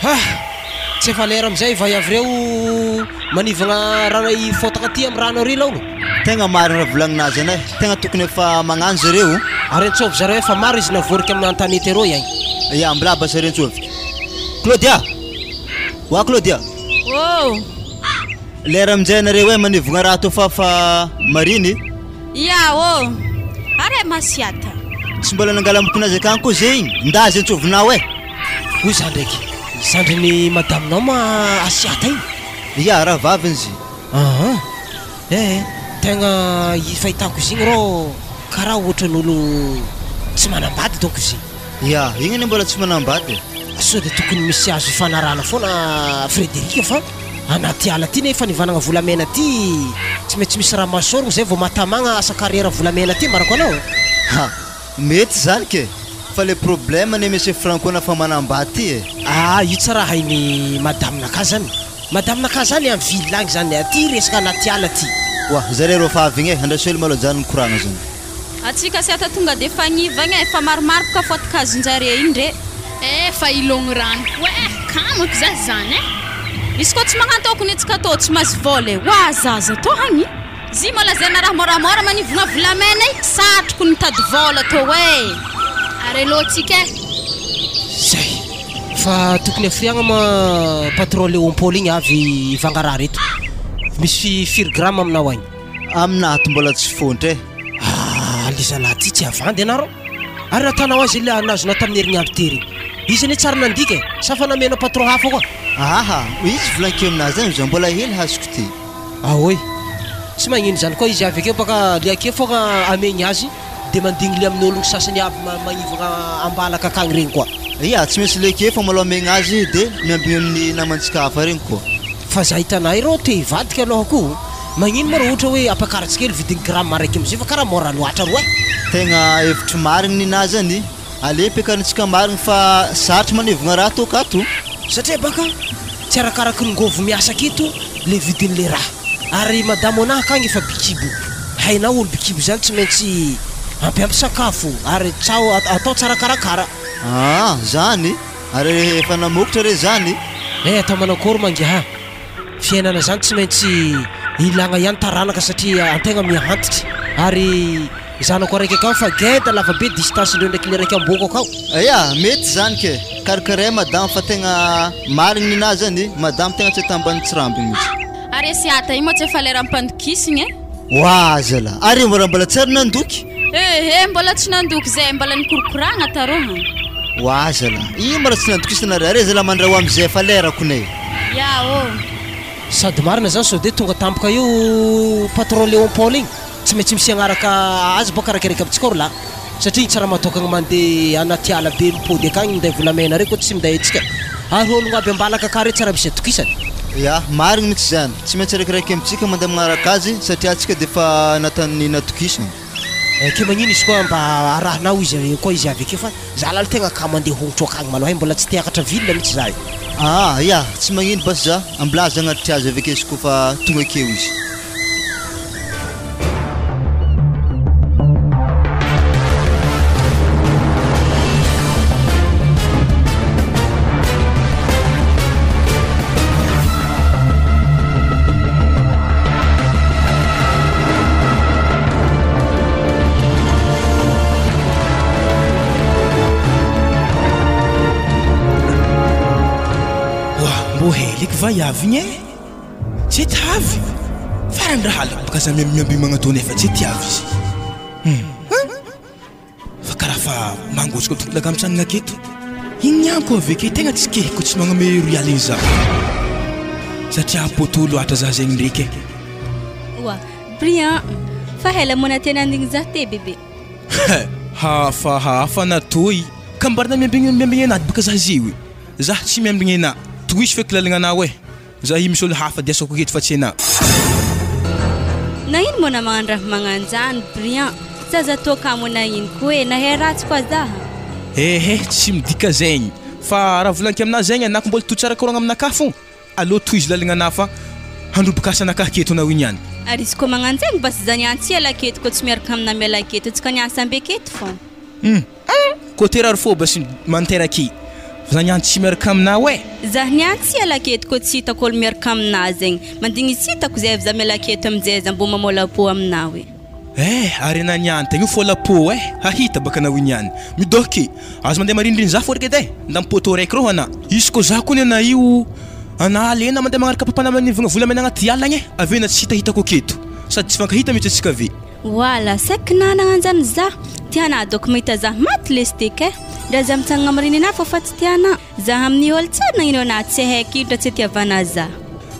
Ah! Tsy efa lera amizay vaiavy reo manivagna rano i fotaka aty am rano ary laolo. Tegna marina raha volagnina zany eh, tegna tokony efa magnano zareo. Ary antsôvy zareo efa maro izy navôriky am antanety arô iagny. Ya, mbola aba zareo antsôviky. Claudia! Oa Claudia! Ô! Lera aminjay anareo eh manivagna raha tô fa fa marigny. Ya ô! Are masiata. Tsy mbola nangala mokonazy akagny koa zegny, ndazy antsôvinao eh. Hoy za ndraiky, zandrin'i madaminao ma Asiata iny? Ya, rahavaviny izy. Aa eh, tegna i fahitako izy igny rô karaha ohatran'olo tsy manambady donc izy igny. Ya, igny anie mbola tsy manambady e. Sao dia tokony misy azo ifanarahana foana Frederic fa anaty ala aty nefa nivanagna volamena aty tsy maintsy misy raha mahasorogno zay vao mahatamagna asa carrière volamena aty ambarako anao. Ha! Mety zany ke! Fa le problème anie monsieur Franco na fa manambady ty e! Ah io tsara hain'i madame naka zany! Madame naka zany en ville agny zany aty resaka anaty ala aty! Oa, zare reo fa avy igny e, andraso hely malôha zany mikoragna zany. Atsika sy ata tonga de fagnivagna e, fa maromaro boka foto-kazon-jare igny ndre. Eh fa ilogno rano koa eh, kamako za zany eh. Izy koa tsy magnantôko ny tsika tô tsy mahazo vôla e, oa zaza tô hagny. Zy mô lazaina raha môramôra manivogna volamena e, satriko ny mitady vôla tô e. Ary alô tsika eh. Zay. Fa tokony hafiriagna ma patron Léon-Paul igny avy hivanga raha reto. Misy firy gramme aminao agny? Aminah ato mbola tsy fontra eh. Ah le zalahy ty tsy havandy anah rô. Ary natanao azy le nazonao tamin'ny herignandro tery igny. Izy anie tsary nandika e. Sa fa namenao patron hafa koa? Aha, izy volankeo aminah zany zao mbola hely hazoko ty. Aoy. Tsy magnino zany koa izy avy akeo baka le akeo fogna amegny azy de mandigny le amin'ologno sasany aby magnivagna ambalaka akagny regny koa. Ya, tsy maintsy le akeo fô malôha amegna azy de miambigny amin'ny namantsika hafa regny koa. Fa za hitanay rô te hivadika aloha ko, magnino ma rô ohatra hoe ampakarintsika hely vidin'ny gramme araiky amizay fa karaha mora loatra roa e. Tegna hevitry marigny ninahy zany. Aleo ampiakarintsika marigny fa sarotry manevogna raha tô kato. Satria baka tsy arakaraky ny ngôvo miasa aketo le vidin'le raha. Ary madamo anah akagny efa bikibo. Hainao olo bikibo zany tsy maintsy ampiampy sakafo ary tsao atao tsara karakara. Aa zany? Ary efa namokotra re zany? Eh atao manakôry mangiaha? Fiainana zany tsy maintsy ilagna ihany taranaka satria antegna miha antitra ary Zanako araiky akao fa geda lava be distance ndreo ndraiky le raika amboko akao. Ya, mety zany ke. Karakaray madame fa tegna marigny ninahy zany, madame tegna tsy atambany tsirambigny mihitsy. Ary Esiata io moa tsy efa lera ampandokisigna e. Oa zala, ary mbola mbola tsy ary nandoky? Ehe, mbola tsy nandoky zay, mbola nikorokoragna taroha. Oa zala, io mbola tsy nandokisana ary, are zala mandrahoa amizay efa lerako ne. Ya ô. Sady marina zany sao de tonga tampoka eo patron Léon Paul igny. Tsy maintsy misy agnaraka azy boka raikiraiky amintsika ao ry lahy satria tsy raha matokagna mandeha anaty ala be mipody akagny minday volamena reo koa tsy minday antsika ary ologno aby ambalaka akà reo tsy raha misy atokisana. Ya, marigny mihitsy zany, tsy maintsy raikiraiky amintsika mandeha magnaraka azy satria antsika de efa natany natokisana. Ke magnino izy koa mba arahinao izy eo koa izy avy akeo fa za lalo tegna kamo andeha hongotro akagny malôha e mbola tsy te hiakatra ville mihitsy za e. Ah ya, tsy magnino basy za, ambilaza agnatitry azy avy akeo izy koa fa tonga akeo izy. Mbô heliky va iavy igny e? Tsy tiavy? Farany raha aligny baka za miambiamby magnatô nefa tsy tiavy izy. Hum. Fa karaha fa mangotraka tompoko laka mitsangana aketo. Igny niany ko avy ake tegna tsy kehiko tsy magname royal igny za. Satria poto loatra za zegny ndreky e. Oa, Brian, fa hela moa natena andigny za te bebe. Hafa hafa natoy. Ka mbarana miambigny miambigny anah baka za zio e. Za tsy miambigny anah. Tohizo feky lalagna anao e. Za io misy olo hafa dia asako eto fa tsy enah. Nagnino moa na magnano raha magnanjany Brian, zaza toa kamo nagnino koa e, nahay ratsy koa zaha. Ehe tsy midika zegny fa raha volaniko aminah zegny anah ko mbola to tsara koragna aminakahy fô aleo tohizo lalagna anah fa handroboka asa anakahy aketo anao igny ihany. Ary izy koa magnanjegny basy za niany tsy hiala aketo koa tsy miaraka aminah miala aketo antsika niany samby aketo fô. Hum! Côté rary fô basy manteraky. Fa za niany tsy miaraka aminao e! Za niany tsy hiala aketo koa tsy hitako olo miaraka aminah zegny. Mandigny tsy hitako zay avy za miala aketo aminjay za mbô mamôla-pô aminao e. Eh! Ary anah niany tegna io fôla-pô eh! Hahita baka anao io niany. Midôky! Aza mandeha mariniriny za fô ry edy e! Ndamy pôtô raiky rô anah. Izy kô za kony anah io, anah alena mandeha magnaraka papanah manivagna volamena agnaty ala agny e! Avy eo anah tsy hitahitako aketo. Sady tsy fankahita mihitsy antsika ave. Wala, saiky nanagna anzany za. Tianà dôko mahita za maty lesy deky eh. Ndra za mitsangagna am reninà fô fa tsy tianà. Za amin'ny ôlo tsary nagnino anà tsy haiky ndra tsy itiavanà za.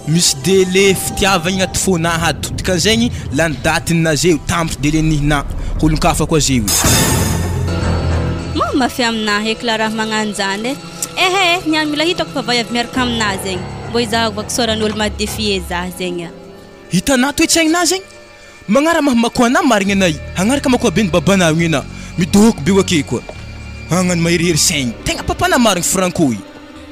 Misy délai fitiavagna agnaty fônà ato, dikan'izegny lany daty nina zeo, tampitry délai nihinà, olon-kafa koa zeo. Moa mafy aminà eky la raha magnanjany eh. Ehe eh, niany mila hitako fa vaiavy miaraka aminà zegny. Mbô izahavako sôran'ôlo maha défier za zegny ah. Hitanà toe-tsaignanà zegny? Magnara maha makoa anah marigny anay hagnaraka makoa be ny babanao igny anah midôko be ake koa hagnano maherihery saigny tegna papanah marigny franco i.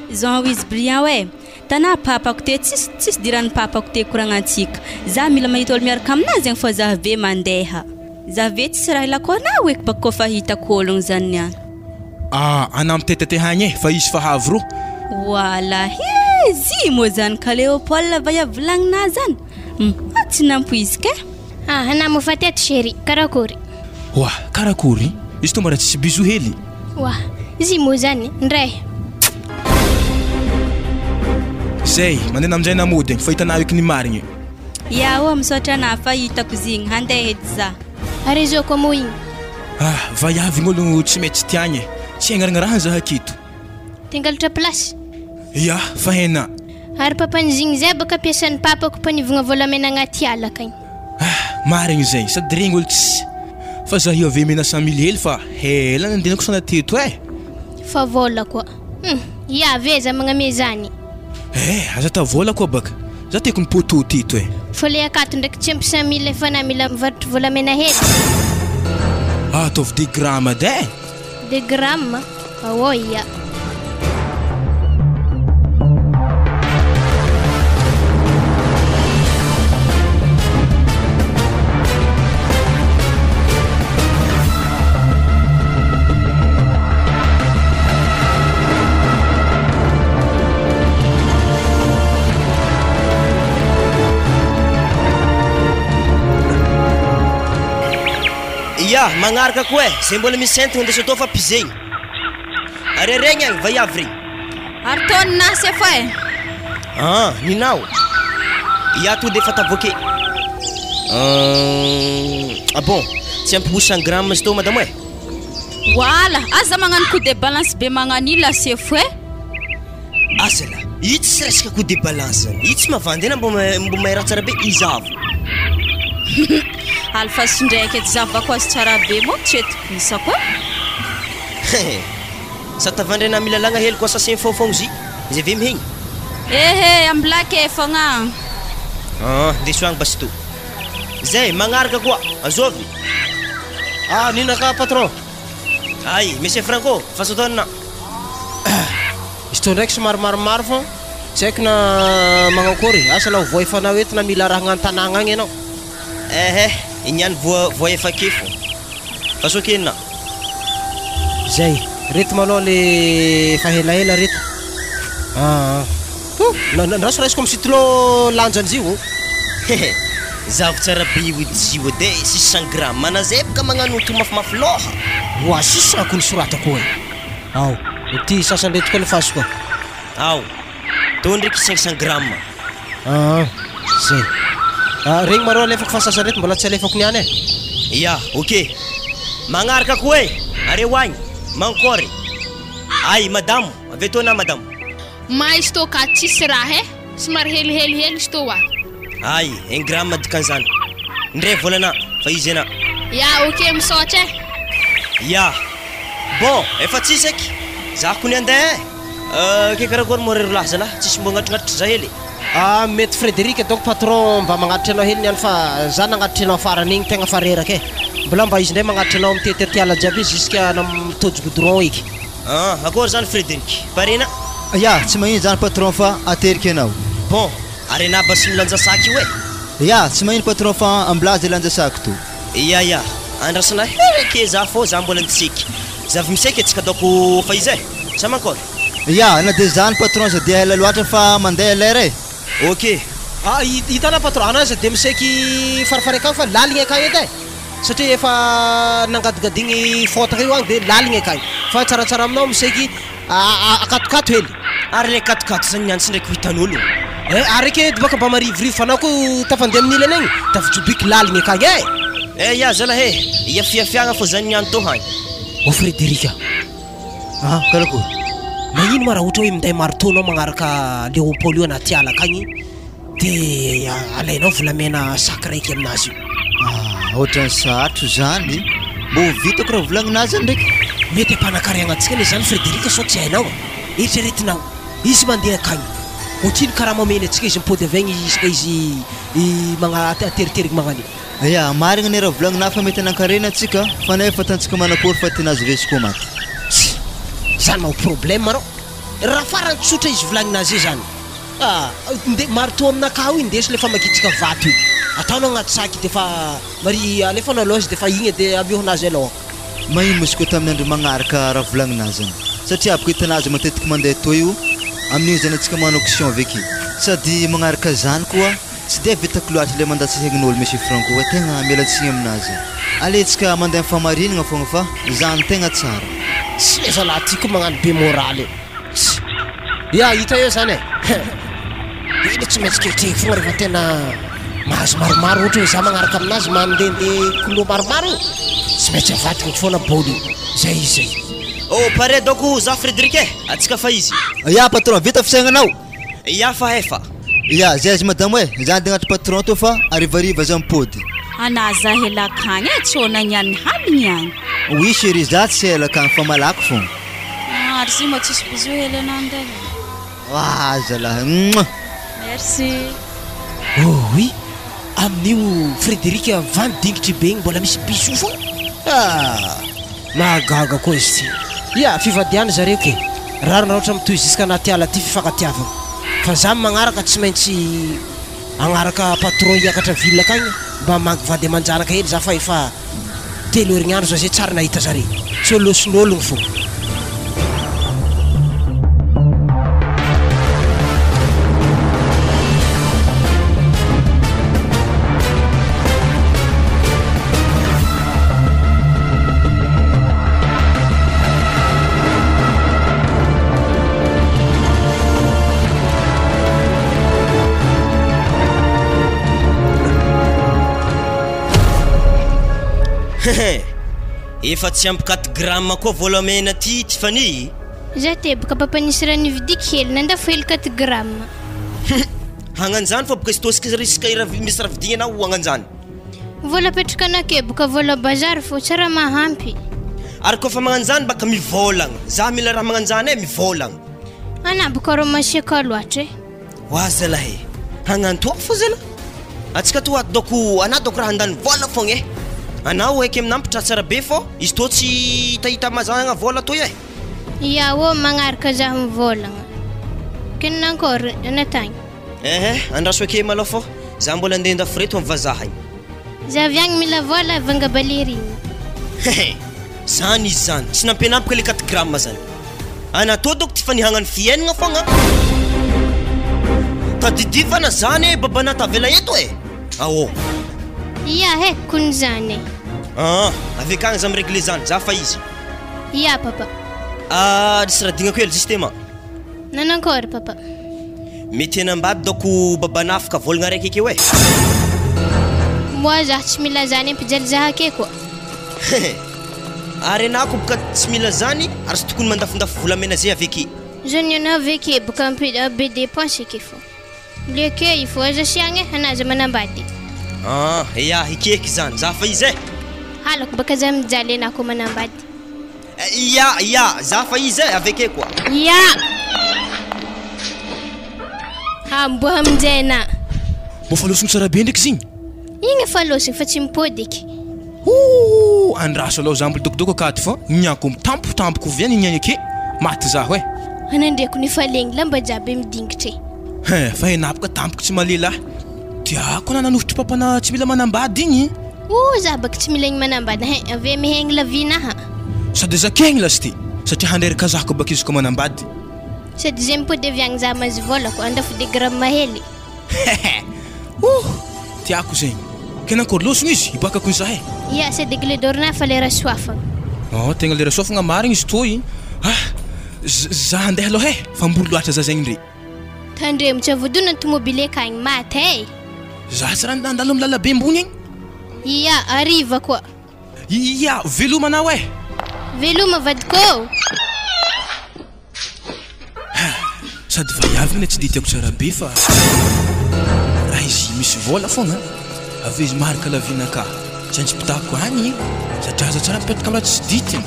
Jean Wiz Briand oe, tanà papako te tsisy tsisy diran'ny papako te koragnantsika, za mila mahita olo miaraka aminah zegny fô za ve mandeha, za ve tsisy raha ilako anah eky baka kôfa hitako ologno zany niany. Ah anah miteteteh agny e fa izy fa havy rô. Wala he zy moa zany ka Léopold va ia volagninah zany? Hum, tsy nampoiziko eh. Ah, anah moa fa teto chérie, karakory? Oa, karakory? Izy tô mba tsisy bisou hely. Oa, izy moa zany, ndray. Zay, mandeha aminjay na mody agny fa hitanao eky ny marigny. Ya ô, misaotra anah fa hitako zigny, handeha edy za. Ary izao koa moa igny? Ah, vaiavy igny olo tsy mety tsy tiagny e, tsy hagnaragnarahana zah aketo. Te hangalatra place? Ya, fa hainà. Ary papan'i zigny zay baka ampiasan'ny papako mpanivogna volamena agnaty ala akagny. Ah, marigny zay, sady regny olo tsy. Fa zah io avy mena 100 mille hely fa ela nandenako sana teto eh. Fa vôla koa. Hum, ia ve za magname zany? Eh, aza atao vôla koa baka. Za tiako ny poteau teto eh. Fa le akato ndraiky tsy ampy 100 mille efa na mila mivarotry volamena hely. Ah, ataovy deux grammes edy eh. Deux grammes? Ao ia. Ya, magnaraka koa e, zay mbola misy entagna ndeso atao fa pizegny. Ary regny agny vaiavy regny. Ary tô ninasy efa e. Ah, ninao. Ya to de efa tavoake. Ah bon, tsy ampy 800 grammes izy tô madamo e. Wala, aza magnano coup de balance be magnano io la sefo e. Asa lah, io tsy resaka coup de balance zany. Io tsy mavandy ena mbo mbo mahay raha tsara be izavo. Alfaso ndraiky edy zavako azy tsara be moa tsy etokisako e. Sa tavandrena milalagna hely koa saseny fôfôgno zy. Zay ve mihegny? Ehe, ambilake fogna. Ah, ndeso agny basy to. Zay, magnaraka koa, azovy. Ah, ninaka patron. Ay, monsieur Franco, fasotaona. Izy tô ndraiky somary maromaro fô tsy haiko na magnakory asa la voa efa anao eto na mila raha agnany-tanàgna agny anao. Ehe, igny ihany voa voa efa ake fô. Faso kenina. Zay, reto malôha le efa elaela reto. Ah, oh, ndraso raisiko amy stylo lanjan'izy io. Hehe, zavo tsara be io izy io edy e, 600 grammes ana zay bôka magnano to mafimafy lôha. Oa, 600 ko ny soratako e. Ao, ity sasany reto koa lefaso koa. Ao, tô ndraiky 500 grammes. Ah, zay. Ah, regny marô alefako fa sasany reto mbola tsy alefako niany e. Ya, ok. Magnaraka koa e, areo agny, mankory. Ay, madamo, avy etoa na madamo. Ma izy tô ka tsisy raha e. Somary helihelihely izy tô ah. Ay, 1 gramme dikan'izany. Ndray volana fa izy ana. Ya, ok, misaotra e. Ya. Bon, efa tsisy eky. Za kony andeha e. Ke karakory moa rero lahy zalahy, tsisy mbo agnatrignatitra za hely. Ah, mety Frédéric donc patron mba magnatitra anao hely niany fa za nagnatitra anao farany igny tegna fa reraka e. Mbola mba izy ndray magnatitra anao mitety ala jiaby izy jusqu'à na mitôjy goudron eky. Ah, akory zany Frédéric. Parena? Ya, tsy magnino zany patron fa ateriky anao. Bon, ary anà basy milanja saky io e. Ya, tsy magnino patron fa amblaza ilanja saky to. Ya ya, andrasana hely ake za fô za mbola niseky. Za avy miseky antsika daoko fa izy e. Sa mankory? Ya, na dia zany patron aza dia ela loatra fa mandeha lera e. Ok. Ah, hitanao patron, anao aza dia misaiky farifary akagny fa laligny akagny edy e. Satria efa nangadigadigny fotaka io agny dia laligny akagny. Fa tsaratsara aminao misaiky akatokato hely. Ary le akatokato zany niany tsy ndraiky ho hitan'olo. Eh, ary eky edy baka mba marivorivo fa anao koa tafandeha amin'ny ilany agny, tafijobiky laligny akagny e. Eh, ya zalahy e, iafiafiagna fô zany niany tô hagny. Ô Frederika. Ah, karakory? Magnino ma raha ohatra hoe minday marteau anao magnaraka Léopold io anaty ala akagny de alainao volamena sac raiky aminazy io? Ah, ohatran'ny sarotro zany. Mbô ho vitako raha volagninazy zany ndraiky. Mety hampanankarena antsika anie zany Frédéric sao tsy hainao. Eritreretinao, izy mandeha akagny, ohatrino karama omeny antsika izy mipody avy agny isaka izy magna ateriterigny magnano io. Ya, marigna anie raha volagnina fa mety hanankarena antsika fa nefa atantsika manakory fa tena azo resy koa maty. Tsia, zany maha problème rô. Raha farany tsotra izy volagnina azy zany. Ah, nde marteau aminakahy io indeso le famakiantsika vato io. Ataonao agnaty sac de fa mari alefanao aloha izy de fa igny de amiohinazy aloha. Magnino moa izy koa tamin'ny andro magnaraka raha volagnina azy zany? Satria aboka hitanazy matetiky mandeha toy io, amin'igny zany antsika manao action avy ake. Sady magnaraka zany koa Tsy dia vitako loatra ilay mandatsa hegn'olo Monsieur Franco fa tegna miala tsiny aminazy. Aletsika mandeha am fahamarinagna fogna fa zany tegna tsara. Tsy le zalahy ty ko magnano be morale e. Tsy. Ya hita eo zany e. Hein. Iny tsy maintsy ketrehiko fogna rehefa tena mahazo maromaro ohatra hoe za magnaraka aminazy mandehandeha kilo maromaro io. Tsy maintsy avadikako foana baoly io. Zay izy zay. Oh pare doko za Frederic e, atsika fa izy. Ya patron, vita fisaignanao. Ya fa efa. Ya, zay azy madamo e, za andeha agnatry patron tô fa harivariva za mipody. Anà za ela akagny e, tsô nagnano haligny agny. Oui chérie, za tsy ela akagny fa malaky fogna. Ah, ary zy mba tsisy bisou hely anà ndraiky. Wah zalahy, mouah. Merci. Oh oui, amin'io Frédéric van dingitry be igny mbola misy bisou fogna? Ah! Mahagaga koa izy ity. Ya, fivadiana zareo ke. Rariny raha ohatra mitohy jusqu'à anaty ala aty fifankatiavana. Fa za magnaraka tsy maintsy agnaraka patron hiakatra ville akagny mba hamangy vady aman-janaka hely za fa efa telo herignandro za zay tsary nahita zare. Tsy lôsin'ôlogno fô. Efa tsy ampy quatre grammes koa volamena ty Tiffany. Za teboka papa nisy raha nividiky hely nandafo hely quatre grammes. Hagnanjany fa boka izy tosika risque misy raha vidigna anao hagnanjany. Vola apetraka anakeboka vola bazary fô tsy raha mahampy. Ary kôfa magnanjany baka mivôlagna. Za mila raha magnanjany e mivôlagna. Anà boka rô masiaka loatra e. Oa zalahy e. Hagnanto fô zalahy. Antsika tô ato dôko anà dôko raha handany vôla fôgna e. Anao eky aminà mpitratsara be fô izy tô tsy hitahita mazagna vôla toy e. Ia ô magnaraka za mivôlagna. Ke nankôry anà tagny. Ehe, andraso ake malôha fô za mbola andeha handafo reto amy vazaha igny. Za avy agny mila vôla vanga ballerine. Hehe, zany izy zany, tsy nampianampiko le quatre grammes zany. Ana tô dôko ty fa nihagnano fiaignana fogna. Tadidio fa na zany e babanà tavela eto e. Aô. Ia he, kony zany e. Aa, avy akagny za mi-regle zany, za fa izy. Ia papa. Ah, nisy raha dignako hely justement. Nanankory papa? Mety hanambady dôko babanà afaka vôlagna araiky akeo e. Moa za tsy mila zany ampijaly za ake koa. Hehe. Ary anà ko boka tsy mila zany ary tsy tokony mandafondafo volamena zay avy ake. Zany anà avy ake boka ampi be dépense ake fô. Le ake io fô aza asiagna e, anà aza manambady. Ah, ya ekeky zany, za fa izy e. Halako baka za mijaly anà koa manambady. Ya, ya, za fa izy e, avy ake koa. Ya! Amboa aminjay anà. Mbô fa lôsogno tsara be ndraiky izy igny. Igny efa lôsogno fa tsy mipody eky. Ooh, andraso alôha za mbola dokodoko akato fa niako mitampotampoko ovy any niany ake, maty zaho e. Anà ndraiky no efa legny lamba jiaby midingitra e. Hein, fa enà boka tampoka tsy malelahy. Tiako anà nanosotry papanà tsy mila manambady igny. Ooh za baka tsy mila igny manambady hein, avy eo mihegny la vie naha. Sady zakegny lasy ty, satria handreraka zah ko baka izy ko manambady. Sady izay mipody avy agny za mahazo vôla ko andafo de gramme hely. Ouh! Tiako zegny. Ke nankôry lôsogno izy hibakako ny zahay? Ia, sady gle d'or-na fa lera soafagna. Oh, tegna lera soafagna marigny izy toy. Ah! Za handeha aloha e, fa mbory loatra za zegny ndry. Tandremo tsy avodona ny tomobile akagny, maty e! Za tsy raha nandalo amy lalabe ambony igny. Ia, hariva koa. Ia, veloma anao e! Veloma vadiko ô! Sady vaiavy anie tsy de tiako tsara be fa raha izy misy vôla fôgna avy eo izy maharaka la vie nakà tsy aintsy mpitako agny satria aza tsara mipetaka am raha tsy ditiny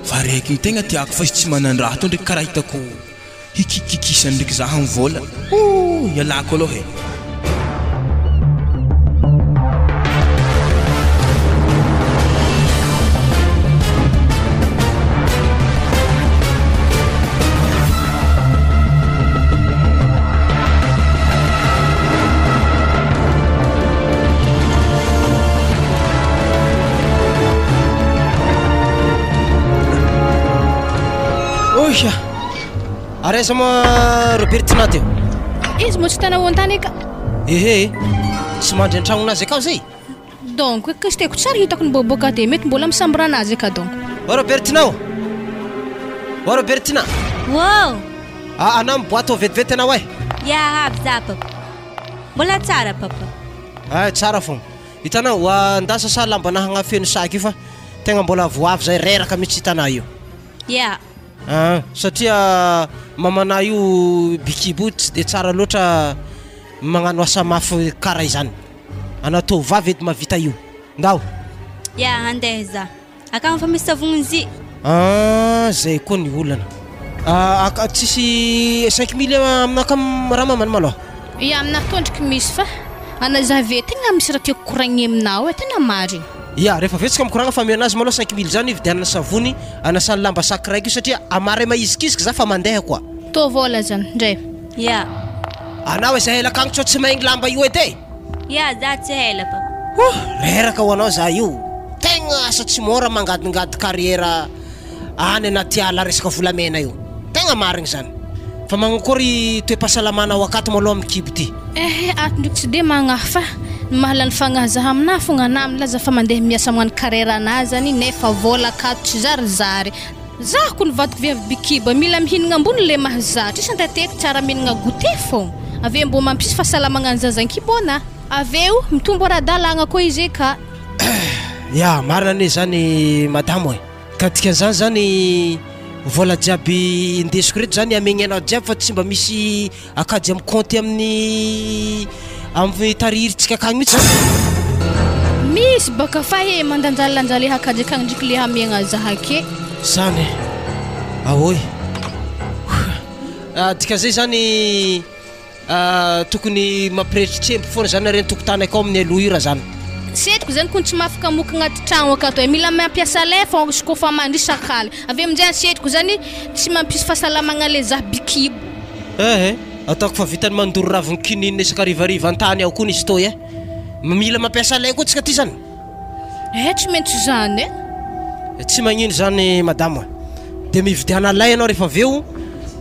fa raiky ny tegna tiako fa izy tsy manandraha tô ndraiky karaha hitako hikikikisany ndraiky za am vôla ooh ialako alôha e. Oia! Ary aiza moa Robertina teo? Izy moa tsy hitanao an-tany ka. Ehe, tsy mandry an-tragnonazy akao zay? Donc, ka tsy tiako tsara hitako ny boboka de mety mbola misambra anazy ka donc. Ô Robertina ô! Ô Robertina! Ô! Ah, anao miboaty ao vetivety anao eh! Ya, avy za papa. Mbola tsara papa. Ah, tsara fogna. Hitanao, andasa sa lamba nahagnafeno sac io fa tegna mbola vao avy zay reraka mihitsy hitanà io. Ya. Ah, satria mamanà io bikibo io tsy de tsara loatra magnano asa mafy karaha izany. Anao tovovavy edy mahavita io. Ndao. Ya, handeha za. Akama fa misy savogny zy. Ah, zay koa ny olana. Ah, aka tsisy 5000 aminah kam raha mamany malôha. Ya, aminah toa ndriky misy fa ana za ve tegna misy raha tiako koragniny aminao e, tegna marigny. Ya, rehefa avy eo tsika mikoragna fa amianazy malôha 5000 zany hividianana savony anasany lamba sac raiky io satria amaray mahizikiziky za fa mandeha koa. Tô vôla zany ndray. Ya. Anao aiza ela akagny tsô tsy maigny lamba io edy e. Ya za tsy ela papa. Ouh! Reraka ho anao za io. Tegna asa tsy môra mangadingady carrière any anaty ala resaka volamena io. Tegna marigny zany. Fa magnakôry toe-pahasalamanao akato malôha amin'ny kibo ty? Ehe ato ndriky tsy de magnahy fa ny mahalany fagnahy za aminah fogna anah milaza fa mandeha miasa magnano carrière anah zany nefa vôla akato tsy zarizary. Zaho kony vadiko viavy bikiba mila mihinagna ambony le mahazatra isan-tateky tsara mihinagna goûter fogna avy eo mbô mampisy fahasalamagna ny zaza ankibo ana avy eo mitombo ara-dalagna koa izy ka. Ya, marina anie zany madamo e! Ka dikan'izany zany vola jiaby indesiko reto zany amegny anao jiaby fa tsy mba misy Akajy amin'ny compte amin'ny amin'ny tarihirintsika akagny mihitsy zany. Misy baka fa he mandanjalanja le hakajy akagny ndriky le hamehagna zah ake. Zany e! Aoy. Dikan'izay zany tokony mampirehitry tsembo foana zany nareo ny tokotany akao amin'ny aloha io raha zany. Setriko zany kony tsy mahafaka moka agnaty tragno akato e, mila mampiasa lay fô izy kôfa mandry isak'aly, avy eo aminjay setriko zany tsy mampisy fahasalamagna le zah bikibo. Eh eh, ataoko fa vitan'ny mandoro ravin'ny kininina isan-karivariva an-tany ao koa ny izy toy eh. Mila mampiasa lay koa tsika ty zany. Eh, tsy maintsy zany eh. Tsy magnino zany madama. De mividiana lay ianao rehefa avy eo,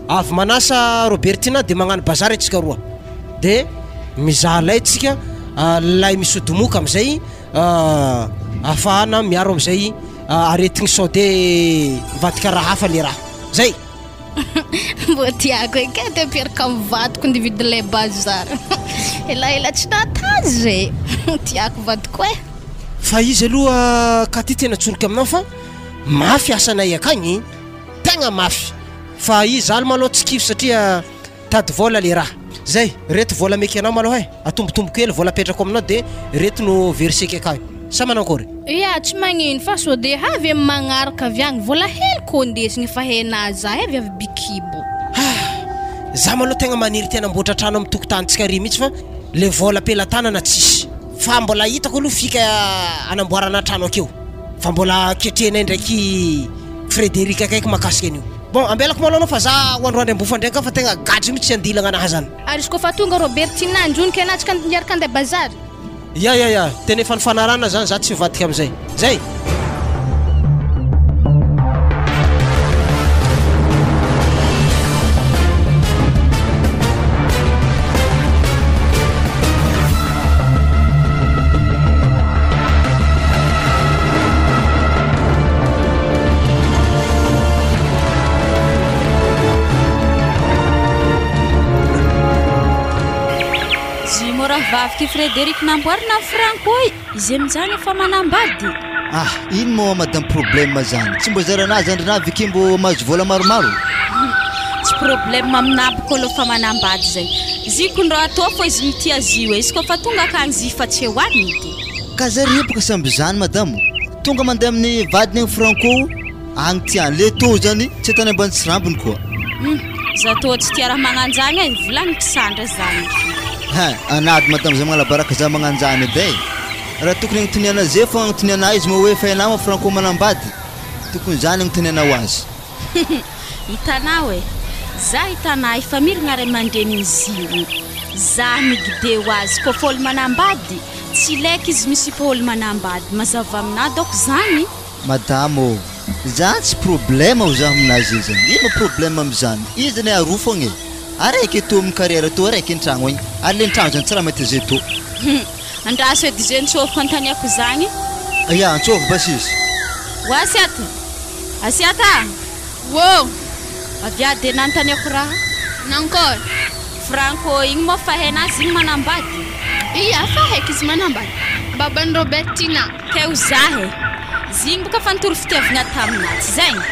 avy manasa Robertina de magnano bazary antsika roa. De mizaha lay tsika, lay misy odimoka amizay ahafahana miaro amizay aretigny sao de mivadika raha hafa le raha. Zay! Mbô tiako eky e te mpiaraka amin'ny vadiko ndeha hividy lay bazary. Elaela tsy natazo e. Tiako vadiko e. Fa izy aloha Katy tena tsoriko aminao fa mafy asanay akagny, tegna mafy. Fa izy zah malôha tsy kivy satria tady vôla le raha. Zay, reto vôla meky anao malôha e, atombotomboko hely vôla apetrako aminao de reto no verseko akagny. Sa manao akory? Ia, tsy magnino fa sao dia avy amin'ny magnaraka avy agny vola hely ko ndesigny fa henà za e avy avy bikibo. Ah! Za malou tegna maniry te hanamboatra trano amin'ny tokotanintsika ary mihitsy fa le vola am-pelatanana tsisy. Fa mbola hitako aloha fika hanamboarana trano akeo. Fa mbola ketrehinay ndraiky Frederic akaiky mahakasika an'io. Bon, ambelako malou anao fa za ho androandry ambofa ndraiky fa tegna gadra mihitsy tsy andilagna anahy zany. Ary izy koa fa tonga Robertina anjonika anà tsika miaraka andeha bazary. Ya ya ya, tena efa nifanarahana zany za tsy hivadika amizay. Zay! Mbô rahavaviko i Frédéric namboarina am Franco i, izy aminjany efa manambady. Ah, ino moa madame problème zany? Tsy mbô zaranà zandrinà ve ke mbô mahazo vola maromaro? Tsy problème aminà boko aloha fa manambady zay. Izy kony raha atao fô izy mitia azy io e, izy kôfa tonga akagny izy fa tsy eo any de. Ka zare boka samby zany madame, tonga mandeha amin'ny vadiny agny Franco agny tiany, le tô zany tsy ataony ambany tsirambiny koa. Hum, za toa tsy tia raha magnanjagny e, volagniko sandra zany. Hein, anady madame za magnalabaraka za magnanjany edy e. Raha tokony agnotoniana ze fô agnotoniana izy moa hoe fa ianao moa Franco manambady, tokony zany agnotonianao azy. Hitanao e! Za hitanà efa mirigna ray aman-drenin'i Zio. Za mi-guider ho azy kôfa olo manambady, tsy ilaiko izy misipa olo manambady, mazava aminà dôko zany. Madama ô! Zany tsy problème ho za aminazy zany, ino ma problème amizany, izy anie aroa fogna e! Araiky eto amin'ny carrière tô, araiky an-tragno agny, ary le an-tragno zany tsy raha mahita ze tô. Hum! Andraso edy ze nitsôviko antaniako zagny. Ia, antsôvy basy izy. Ho Asiata! Asiata a! Wô! Avia de nanontaniako raha. Nankôry? Franco igny moa fa hainazy igny manambady? Ia, fa haiko izy manambady. Baban'i Robertina. Kay ho zah e! Zigny boka fa nitory fitiavagna taminah, tsy zegny?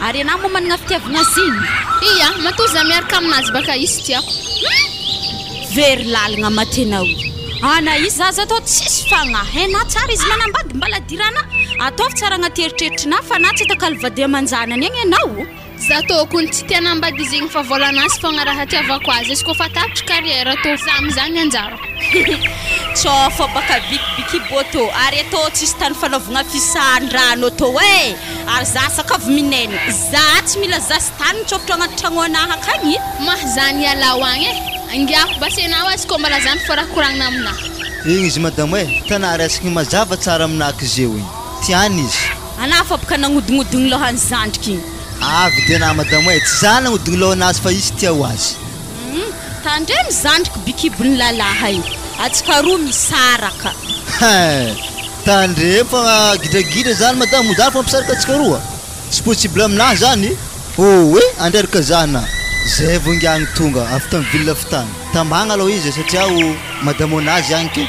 Ary anah moa managna fitiavagna zigny? Ia, matoa zah miaraka aminazy baka izy tiako. Hum! Very lalagna matenao io. Ana i zaza atao tsisy fagnahy. Hainà tsara izy manambady mbala dirana. Ataovy tsara agnaty eritreritrina fa na tsy atakalo vady aman-janany agny ianao. Za tokony tsy tia anambady izy igny fa vôlanazy fogna raha tiavako azy izy koa fa tapitry carrière tô za amizany anjarako. Tsô fô baka bikibikibo tô ary etô tsisy tany fanaovagna fisahan-drano tô e! Ary za sakavy minena. Za tsy mila zasy tany mitsôfotro agnaty tragno anah akagny. Mah zany ialao agny e! Angiako basy enao azy koa mbala zany fô raha koragnina aminah. Igny izy madamo e! Tana resaky mazava tsara aminah kizeo igny. Tiany izy. Anah fa boka nagnodognodigny lôhan'ny zandriky igny. Avy de anah madamo e! Tsy za nagnodigny lôhanazy fa izy tia ho azy. Hum, tandremo zandriko bikibon'ny lalaha io. Atsika roa misaraka. Hein! Tandremo fa gidragidra zany madamo, zany fampisaraka antsika roa? Tsy possible aminah zany! Oe! Andreraka zana! Zay vao ingahy tonga avy tam ville avy tany. Tamagna aloha izy satria o madamo anazy agny ke.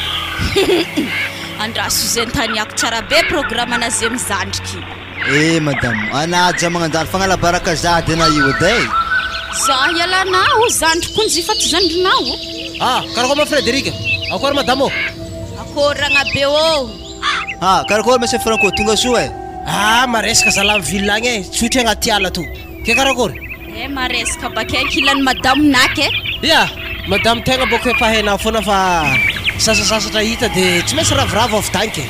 Andraso zay antaniako tsara be programme nazy am zandriky. Eh madamo, anaja magnanjary fagnalabaraka za ady anah io edy eh! Za hialanao, zandriko njy fa tsy zandrinao. Ah, karakôry ma Frédéric? Akory madamo ô? Akory Ragnabe ô! Ah, karakôry monsieur Franco, tonga soa eh! Ah, maresaka zalahy am ville agny eh, tsotra agnaty ala to. Ke karakôry? Eh, maresaka bakay ankilan'ny madamo naky eh! Ya, madamo tegna bôka efa hainao foana fa sasasasatra hita de tsy maintsy ravoravo avy tany ke.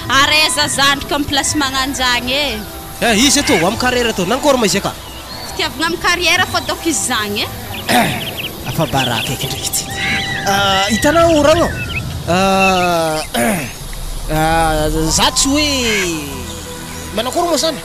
Ary aiza zandriko am place magnanjagny eh! Eh, izy eto, am carrière eto, nankôry ma izy aka? Fitiavagna am carrière fa ataoko izy zagny eh! Afa-baraka eky ndraiky ty. Ah, hitanao ragno? Ah, za tsy hoe manakôry moa zany?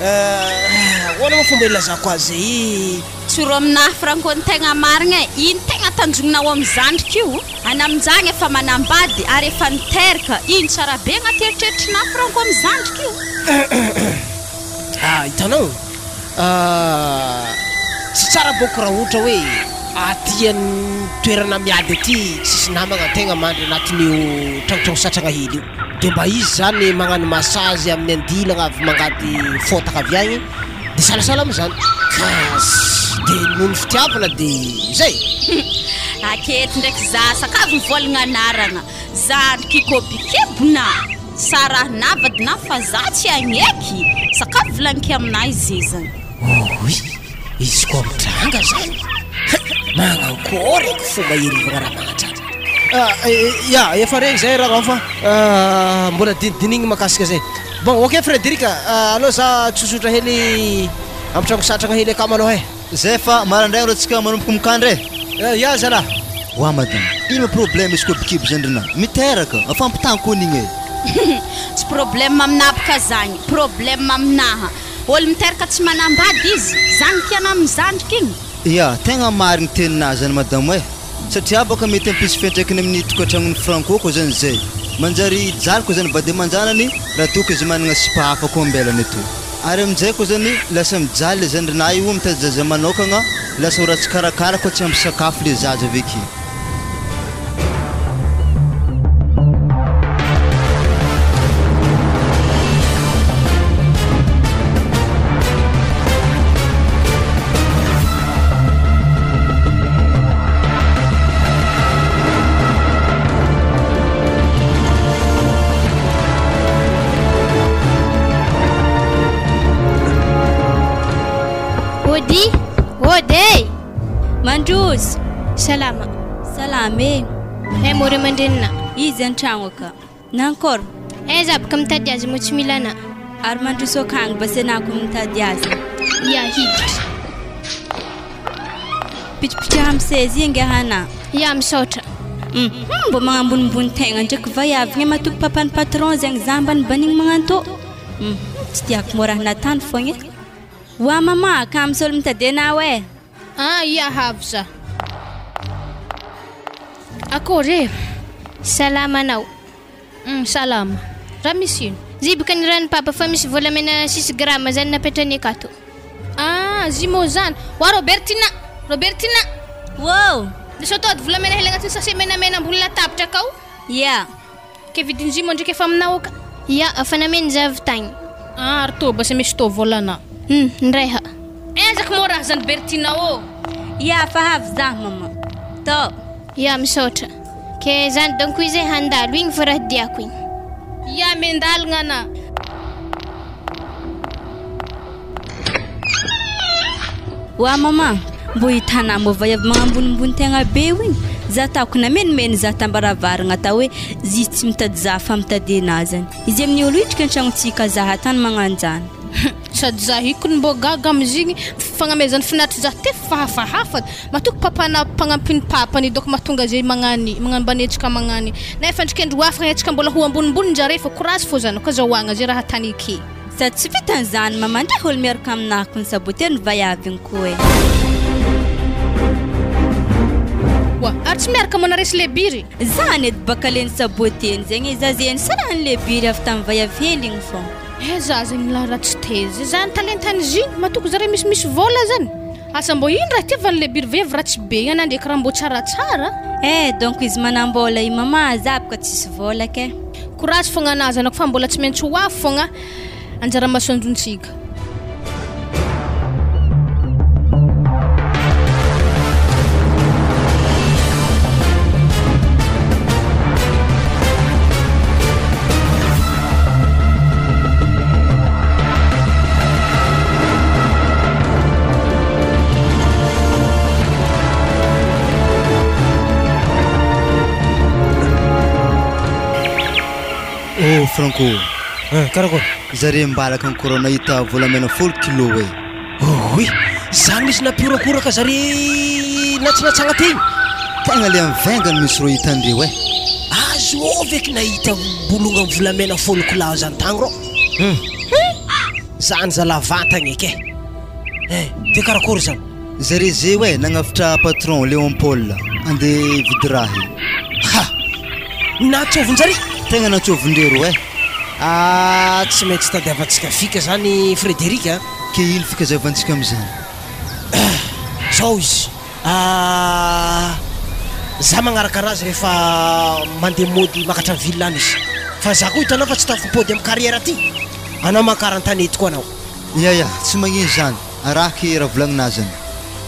Ahoana moa fomba ilazako azy e? Tsoro aminahy Franco ny tegna marigna e, ino tegna tanjognonao am zandriko io? Ana aminjagny efa manambady ary efa niteraka, ino tsara be agnaty eritreritrinà Franco am zandriko io? Ah, hitanao? Tsy tsara bôko raha ohatra hoe aty an toerana miady aty tsisy namagna antegna mandry anatin'io tragnotragno satragna hely io. De mba izy zany magnano massage amin'ny andilagna avy mangady fôtaka avy agny de salasala amizany ka de noho ny fitiavana de zay. Aketo ndraiky za sakavy mivolagna anaragna zandriky kôbikebona sarahina vadina fa za tsy agneky sakavy volagniky aminah izy zany. Oy! Izy koa mitranga zany Magnankory eky fomba hirivagna raha magnatratra. Ya, efa regny zay raha fa mbola dinidinigny mahakasika zay. Bon, ok Frederic, aleo za tsotsotra hely ampitrangiko satragna hely akama aloha e. Zay fa marandraigny rô tsika manomboka mikandra e. Ya zalah. Wa madame, ino ma problème izy koa bikibo zandrinà? Miteraka, afampitagny kony igny e. Tsy problème aminà boka zagny, problème aminaha. Olo miteraka tsy manambady izy, zany tiana amin'ny zandriko igny? Ya, tegna marigny teninà zany madamo eh! Satria bôka mety hampisy fiantraikany amin'ny tokantragnon'i Franco koa zany zay. Manjary hijaly koa zany vady aman-janany raha toa ka izy managna sipa hafa koa ambelany eto. Ary aminjay koa zany lasa mijaly le zandrinà io mitady zaza manokagna, lasa ho ratsy karakara koa tsy ampy sakafo le zaza avy ake. Salama. Salama e. Eh moa ray aman-drenina. Izy an-tragno aka. Nankôry? Eh za baka mitady azy moa tsy mila anà. Ary mandroso akagny basy anà ko mitady azy. Ya hiditra. Pitripitraha amy seza i angaha anà. Ya misaotra. Hum mbô magnambonimbony tegna ndraiky vaiavy gny matoky papan'ny patron zegny za ambanibanigny magnantô. Hum tsy tiako moa raha natany fogna e. Oa maman ka misy olo mitady anao e. Ah ia avy za. Akory e. Salama anao. Hum salama. Raha misy ino? Ziboka ny ran'i papa fa misy volamena six grammes zany napetrany akato. Ah jumeaux zany. Oa Robertina! Robertina! Wow! Nisy atody volamena hely agnatin'ny sachet menamena ambony latabatra akao. Ia. Ke vidin'ny jumeaux ndraiky efa aminao ka. Ia, efa nameno za avy tagny. Ah ary tô basa misy tô volana. Hum, ndray ha. Ezaka moa raha zany Bertina ô! Ia, fa avy za maman. Tô. Ia, misaotra. Ke zany donko izy e handalo igny fô raha diako igny. Ia, miandalagna ana. Oa maman, mbô hitanà mbô vaiavy magnambonimbony tegna be io igny, za tako namenomen'ny za tambaravaragna atao hoe zy tsy mitady za fa mitady anà zany. Izy amin'ny olo hidriky an-tragnontsika za atany magnanjany. Sady za io kony mbô gaga amizigny fagnamezany finaritry za te fa hafahafa matoky papana mpagnampiny papany donc mahatonga zay magnany magnambanetsika magnany nefa ndriky andro hafa antsika mbola ho ambonimbony njare fa courage fô zanako azahoagna zay raha tany eke. Sady tsy vitan'izany mama ndray olo miaraka aminah kony saboter ny vaiavy igny koa e. Oa ary tsy miaraka manaresy le biry. Zany edy baka le nisaboteny zegny e, za zegny sarahany le biry avy tamy vaiavy hely igny fô. Eh za zegny la raha tsy teza zany talentany zigny matoky zare misimisy vola zany. Asa mbô ino raha itiavany le biry vaiavy ratsy be igny ana ndraiky raha mbô tsaratsara. Eh donc izy manam-bola i mama za boka tsisy vola ke. Courage fogna ana zanako fa mbola tsy maintsy ho avy fogna anjara masoandrontsika. Oh Franco. Eh, karakory? Zare mbalaka ny corona hita volamena folo kilo e. Oy, zany misy nampiorakoraka zare natsinatsagna teny. Tegna le mivaingana misy rô hitandreo e. Azo ovy eky nahita bolongany volamena folo kilao zany tagny rô. Hmm. Zany zala vantagny eky e. Eh, de karakory zany? Zare zeo e nagnafitra patron Léon Paul andeha hividy raha. Ha! Natsovin-jare? Tegna natsovin-dreo rô e. Ah, tsy maintsy tadiavantsika fika zany Frédéric a. Ke ino fikazavantsika amizany? Zao izy. Ah, za magnaraka anazy rehefa mandeha mody makatra ville any izy. Fa za koa hitanao fa tsy tafipody amy carrière aty. Anao makara an-tanety koa anao. Ya ya, tsy magnino zany, araky raha volagnina zany.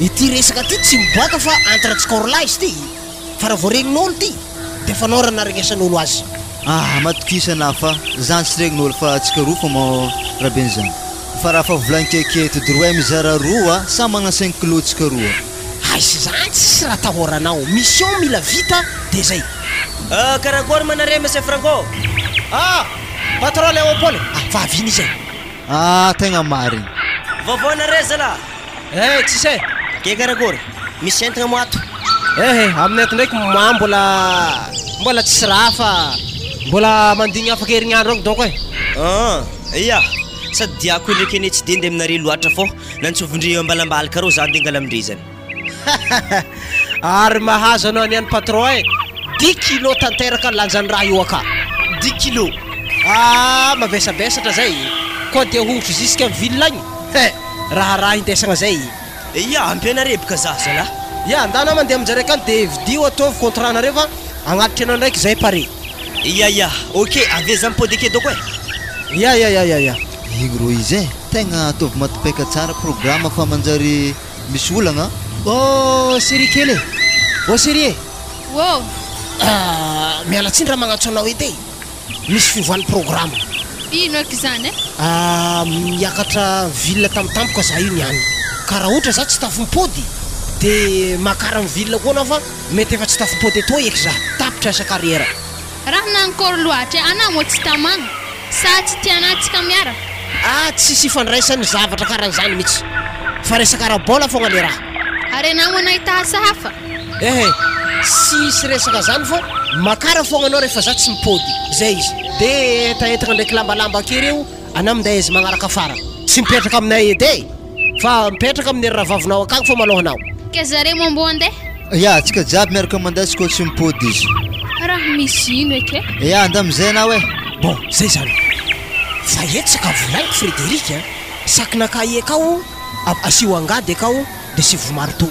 Ity resaka ty tsy miboaka fa entre antsika roalahy izy ty. Fa raha vao regnin'olo ty, de fa anao raha naregnesan'olo azy. Ah, matokisana fa zany tsy regnin'olo fa antsika roa fô mao raben'izany. Fa raha fa volagny keketo droit mizara roa, samy manana cinq kilo tsika roa. Aiza zany tsisy raha atahoranao, mission mila vita de zay. Ah, karakory manare monsieur Franco? Ah, patron Léopold, ah, fa avy iny izy e. Ah, tegna marigny. Vaovao nare zala? Eh, tsisy e. Ke karakory? Misy entagna moa ato? Eh, aminay ato ndraiky ma mbola mbola tsisy raha fa mbola mandigny afaka herignandro agny donc e. Ah, ia. Sady diako ndraiky anie tsy de ndeha aminare loatra fô nantsovindre ambalambalaka rô za andeha angala amindre zany. Ary mahazo anao niany patron e. 10 kilo tanteraka lanjan'ny raha io aka. 10 kilo. Ah, mavesabesatra zay. Koa dia hotro jusqu'à amin'ny ville agny. He, raharaha indesagna zay. Ia, ampianare boka za zala. Ya, andana mandeha aminjare akany de vidio ataovy contrat nareo fa agnatitra anao ndraiky zay pare. Ia ia, ok, avy za mipody ake doko e. Ya ya ya ya ya. Igny rô izy e, tegna ataovy matipaika tsara programme fa manjary misy olagna. Oh, chérie kely e. Oh chérie e. Wow. Ah, miala tsiny raha magnantso anao edy e. Misy fiovan'ny programme. Ino eky zany e? Ah, miakatra ville tampotampoka za io niany. Ka raha ohatra za tsy tafimpody. De makara am ville koa anao fa mety efa tsy tafipody etoa eky za. Tapitra asa carrière. Raha nankôry loatra anà moa tsy tamagna sa tsy tianà tsika miaraka? Ah tsisy ifandraisany zavatra karan'izany mitsy fa resaka ara-bola fogna le raha. Ary anà moa nahita asa hafa? Ehe tsisy resaka zany fa makara fogna anao rehefa za tsy mipody zay izy. De entaentagna ndraiky lambalamba ake reo anà minday azy magnaraka afara. Tsy mipetraka aminay edy e! Fa mipetraka amin'ny ry rahavavinao akagny fô malôha anao. Ke zare moa mbô andeha? Ya, tsika jiaby miaraka mandeha tsy koa tsy mipody izy. Raha misy ino eky e? Ya, andeha amizay anao e. Bon, zay zany. Fa eto saka volagniko Frédéric a, sakinakahy akao asio angady akao de asivo marteau.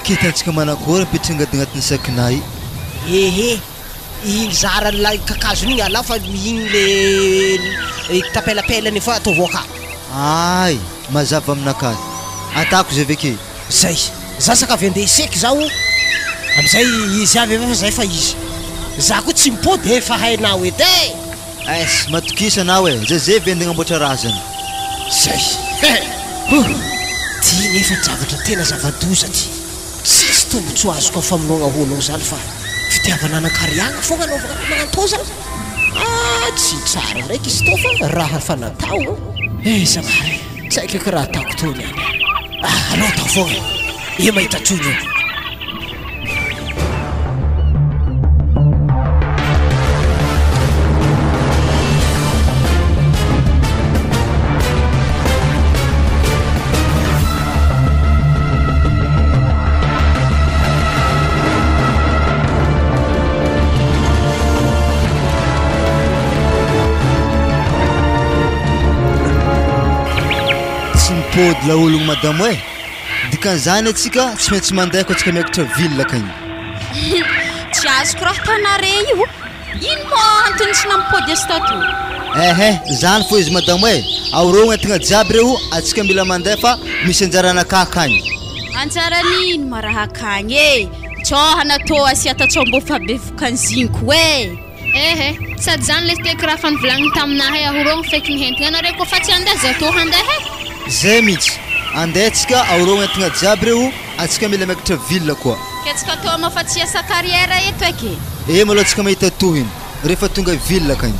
Ke hitantsika manakory mipetraka angady agnatin'ny sakinay. Ehe. Igny zaran'ilay kakazony igny alao fa igny le tapelapelany fa ataovy aka. Ay! Mazava aminakahy. Atako zay ve ke? Zay. Za saka avy andeha hiseky zaho amizay izy avy avy fa zay fa izy. Za koa tsy mipody efa hainao edy e! Es, matokisa anao e! Zay zay ve andeha agnamboatra razana? Zay. He! Huh! Ty nefa javatra tena zava-doza ty. Tsisy tombotsoa azoko am famonoagna ologno zany fa fitiavana anankariagna fogna anaovagna raha magnantô zany ah tsy tsara ndraiky izy tô fa raha fa natao eh Zagnahary tsy haiko eky raha ataoko tô niany ah aleo atao fogna e ia mahita tsony eo. Tsy mipody laologno madamo e! Dikan'izany antsika tsy maintsy mandeha koa antsika miakatra ville akagny. Tsy azoko raha tanare io. Ino moa antony tsy nampody azy tato? Ehe, zany fô izy madamo e! Aorogno entagna jiaby reo, atsika mila mandeha fa misy anjaranakah akagny. Anjaran'ino ma raha akagny e? Tsôhana tô asia tatsômbô fa be vokanzinko e! Ehe, sady zany lesy te kiraha fa nivolagniny taminahy e, ahorogno feky ny entagna anareo koa fa tsy handeha za tô handeha e! Zay mihitsy, andeha tsika aorogno entagna jiaby reo, Atsika mila miakatra ville koa. Ketsika tô moa fa tsy hiasa carrière eto eky. Eh malou atsika mahita tohiny rehefa tonga ville akagny.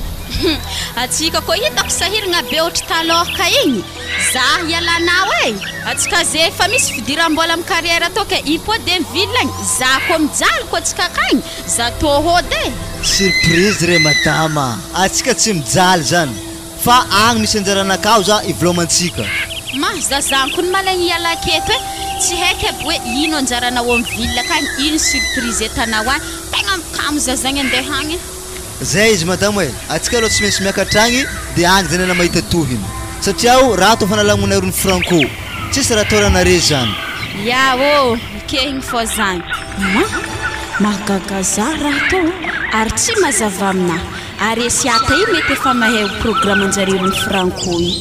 Atsika koa hitako sahiragna be ohatry taloha ka igny. Za hialanao eh. Atsika ze efa misy fidiram-bola am carrière tô ke hipody am ville agny. Za koa mijaly koa atsika akagny. Za tô hody eh. Surprise re madama a! Atsika tsy mijaly zany. Fa agny misy anjaranakaho za ivilomantsika. Ma, za zany kony malaigny hiala aketo e, tsy haiko aby hoe ino anjaranao am ville akagny, ino surprise etanao agny, tegna mikamo za zagny andeha agny e. Zay izy madamo e, atsika aloha tsy maintsy miakatra agny de agny zany ana mahita tohiny, satria o raha atao fanalagnonay rony franco, tsisy raha atao raha nare zany. Ya ô, ekehigny fô zany. Ma, mahagaga za raha tô ary tsy mazava aminah. Ary Esiata io mety efa mahay io programme-njareo ry Franco io.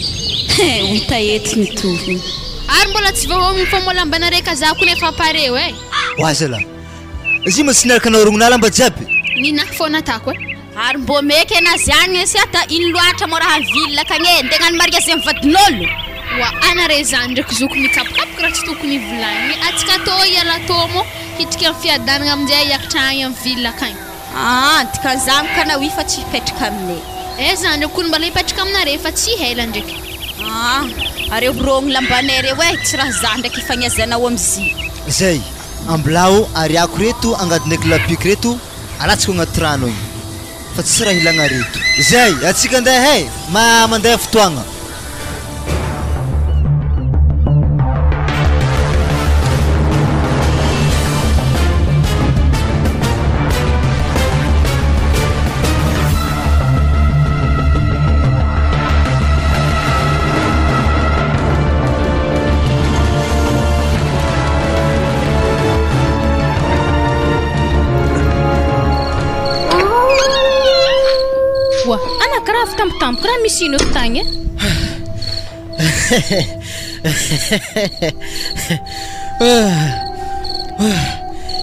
He, ho hita eto ny tohiny. Ary mbola tsy voaomigny fô mbola mba nare kazà kony efa pare oe. Oa zala. Izy ma tsy niaraka naorogna lamba jiaby. Ninahy fôna atako e. Ary mbô meky anazy agny Esiata, ino loatra mô raha ville akagny e, ndeha hagnano mariazy amy vadin'ôlo. Oa anare zany ndraiky zoky mikapokapoka raha tsy tokony hivolagny. Atsika tô hiala tô mô hitrika amy fiadanagna aminjay hiakatra agny amy ville akagny. Aa dikan'izany ka na oui fa tsy hipetraka aminay. Aiza andreo kony mbola hipetraka aminareo fa tsy hela ndreky. Aa areo rogny lambanay reo eh tsy raha za ndraiky ifagnazanao amzy. Zay, ambilao ariako reto angady ndraiky lapiky reto alatsako agnaty rano igny fa tsy raha ilagna reto. Zay, atsika andeha eh, ma mandeha fotoagna. Oa, ana karaha avy tampotampoka raha misy ino eto tagny e?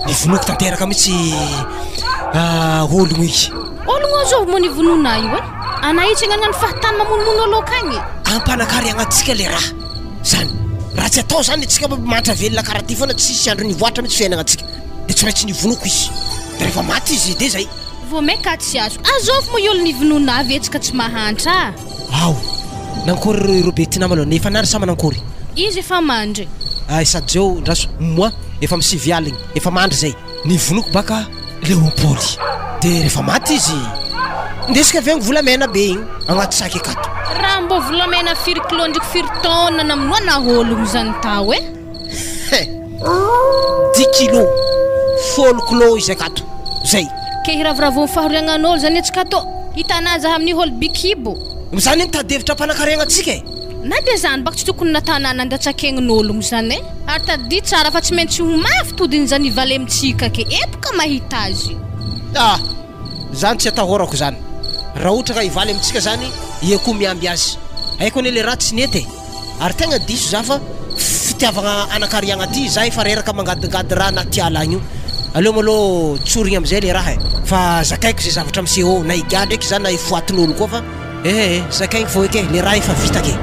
Nivonoiko tanteraka mihitsy ologno igny. Ologno azovy moa nivonona io e? Ana io tsy hagnano fahatany mamonomono olo akagny. Ampanakary agnatintsika le raha zany. Raha tsy atao zany antsika mantra velona karaha ty foana tsisy andro nivoatra mihitsy fiainagnantsika. De tsy maintsy nivonoko izy. De rehefa maty izy de zay. Vao maika tsy azo. Azovy moa io olo nivonona avy etsy ka tsy mahantra a! Ao! Nankory ry Robertina malôha nefa nary sa manankory? Izy efa mandry. Ay sady zao ndraso moi efa am 9 aligny efa mandry zay. Nivonoko baka Léopold de rehefa maty izy ndesiko avy agny volamena be igny agnaty sac akato. Raha mbô volamena firy kilô ndriky firy taonina namonoana ôlogno zany tao e? He! Dix kilos, fôlo kilô izy akato, zay. Ke hiravoravoan'ny fahoriagnan'ôlo zany antsika atô? Hitanà zaha amin'io ôlo by kibo. Zany anie mitady hevitra hampanakarena antsika e! Na dia zany bako tsy tokony natanà nandatsakegn'ôlogno zany e! Ary tadidio tsara fa tsy maintsy ho mafy todin'izany hivaly amintsika ke eto ka mahita azy. Ah! Zany tsy atahorako zany. Raha ohatra ka hivaly amintsika zany, ia koa miamby azy. Haiko anie le raha tsy nety e! Ary tegna diso za fa fitiavagna anakariagna ty za efa reraka mangadingady raha anaty ala agny io. Aleo malôha tsorigna amizay le raha e. Fa zakaiko ze zavatra miseho eo na higadra eky za na hifoatin'olo koa fa ehe zakaigny fô eky e, le raha efa vita ke.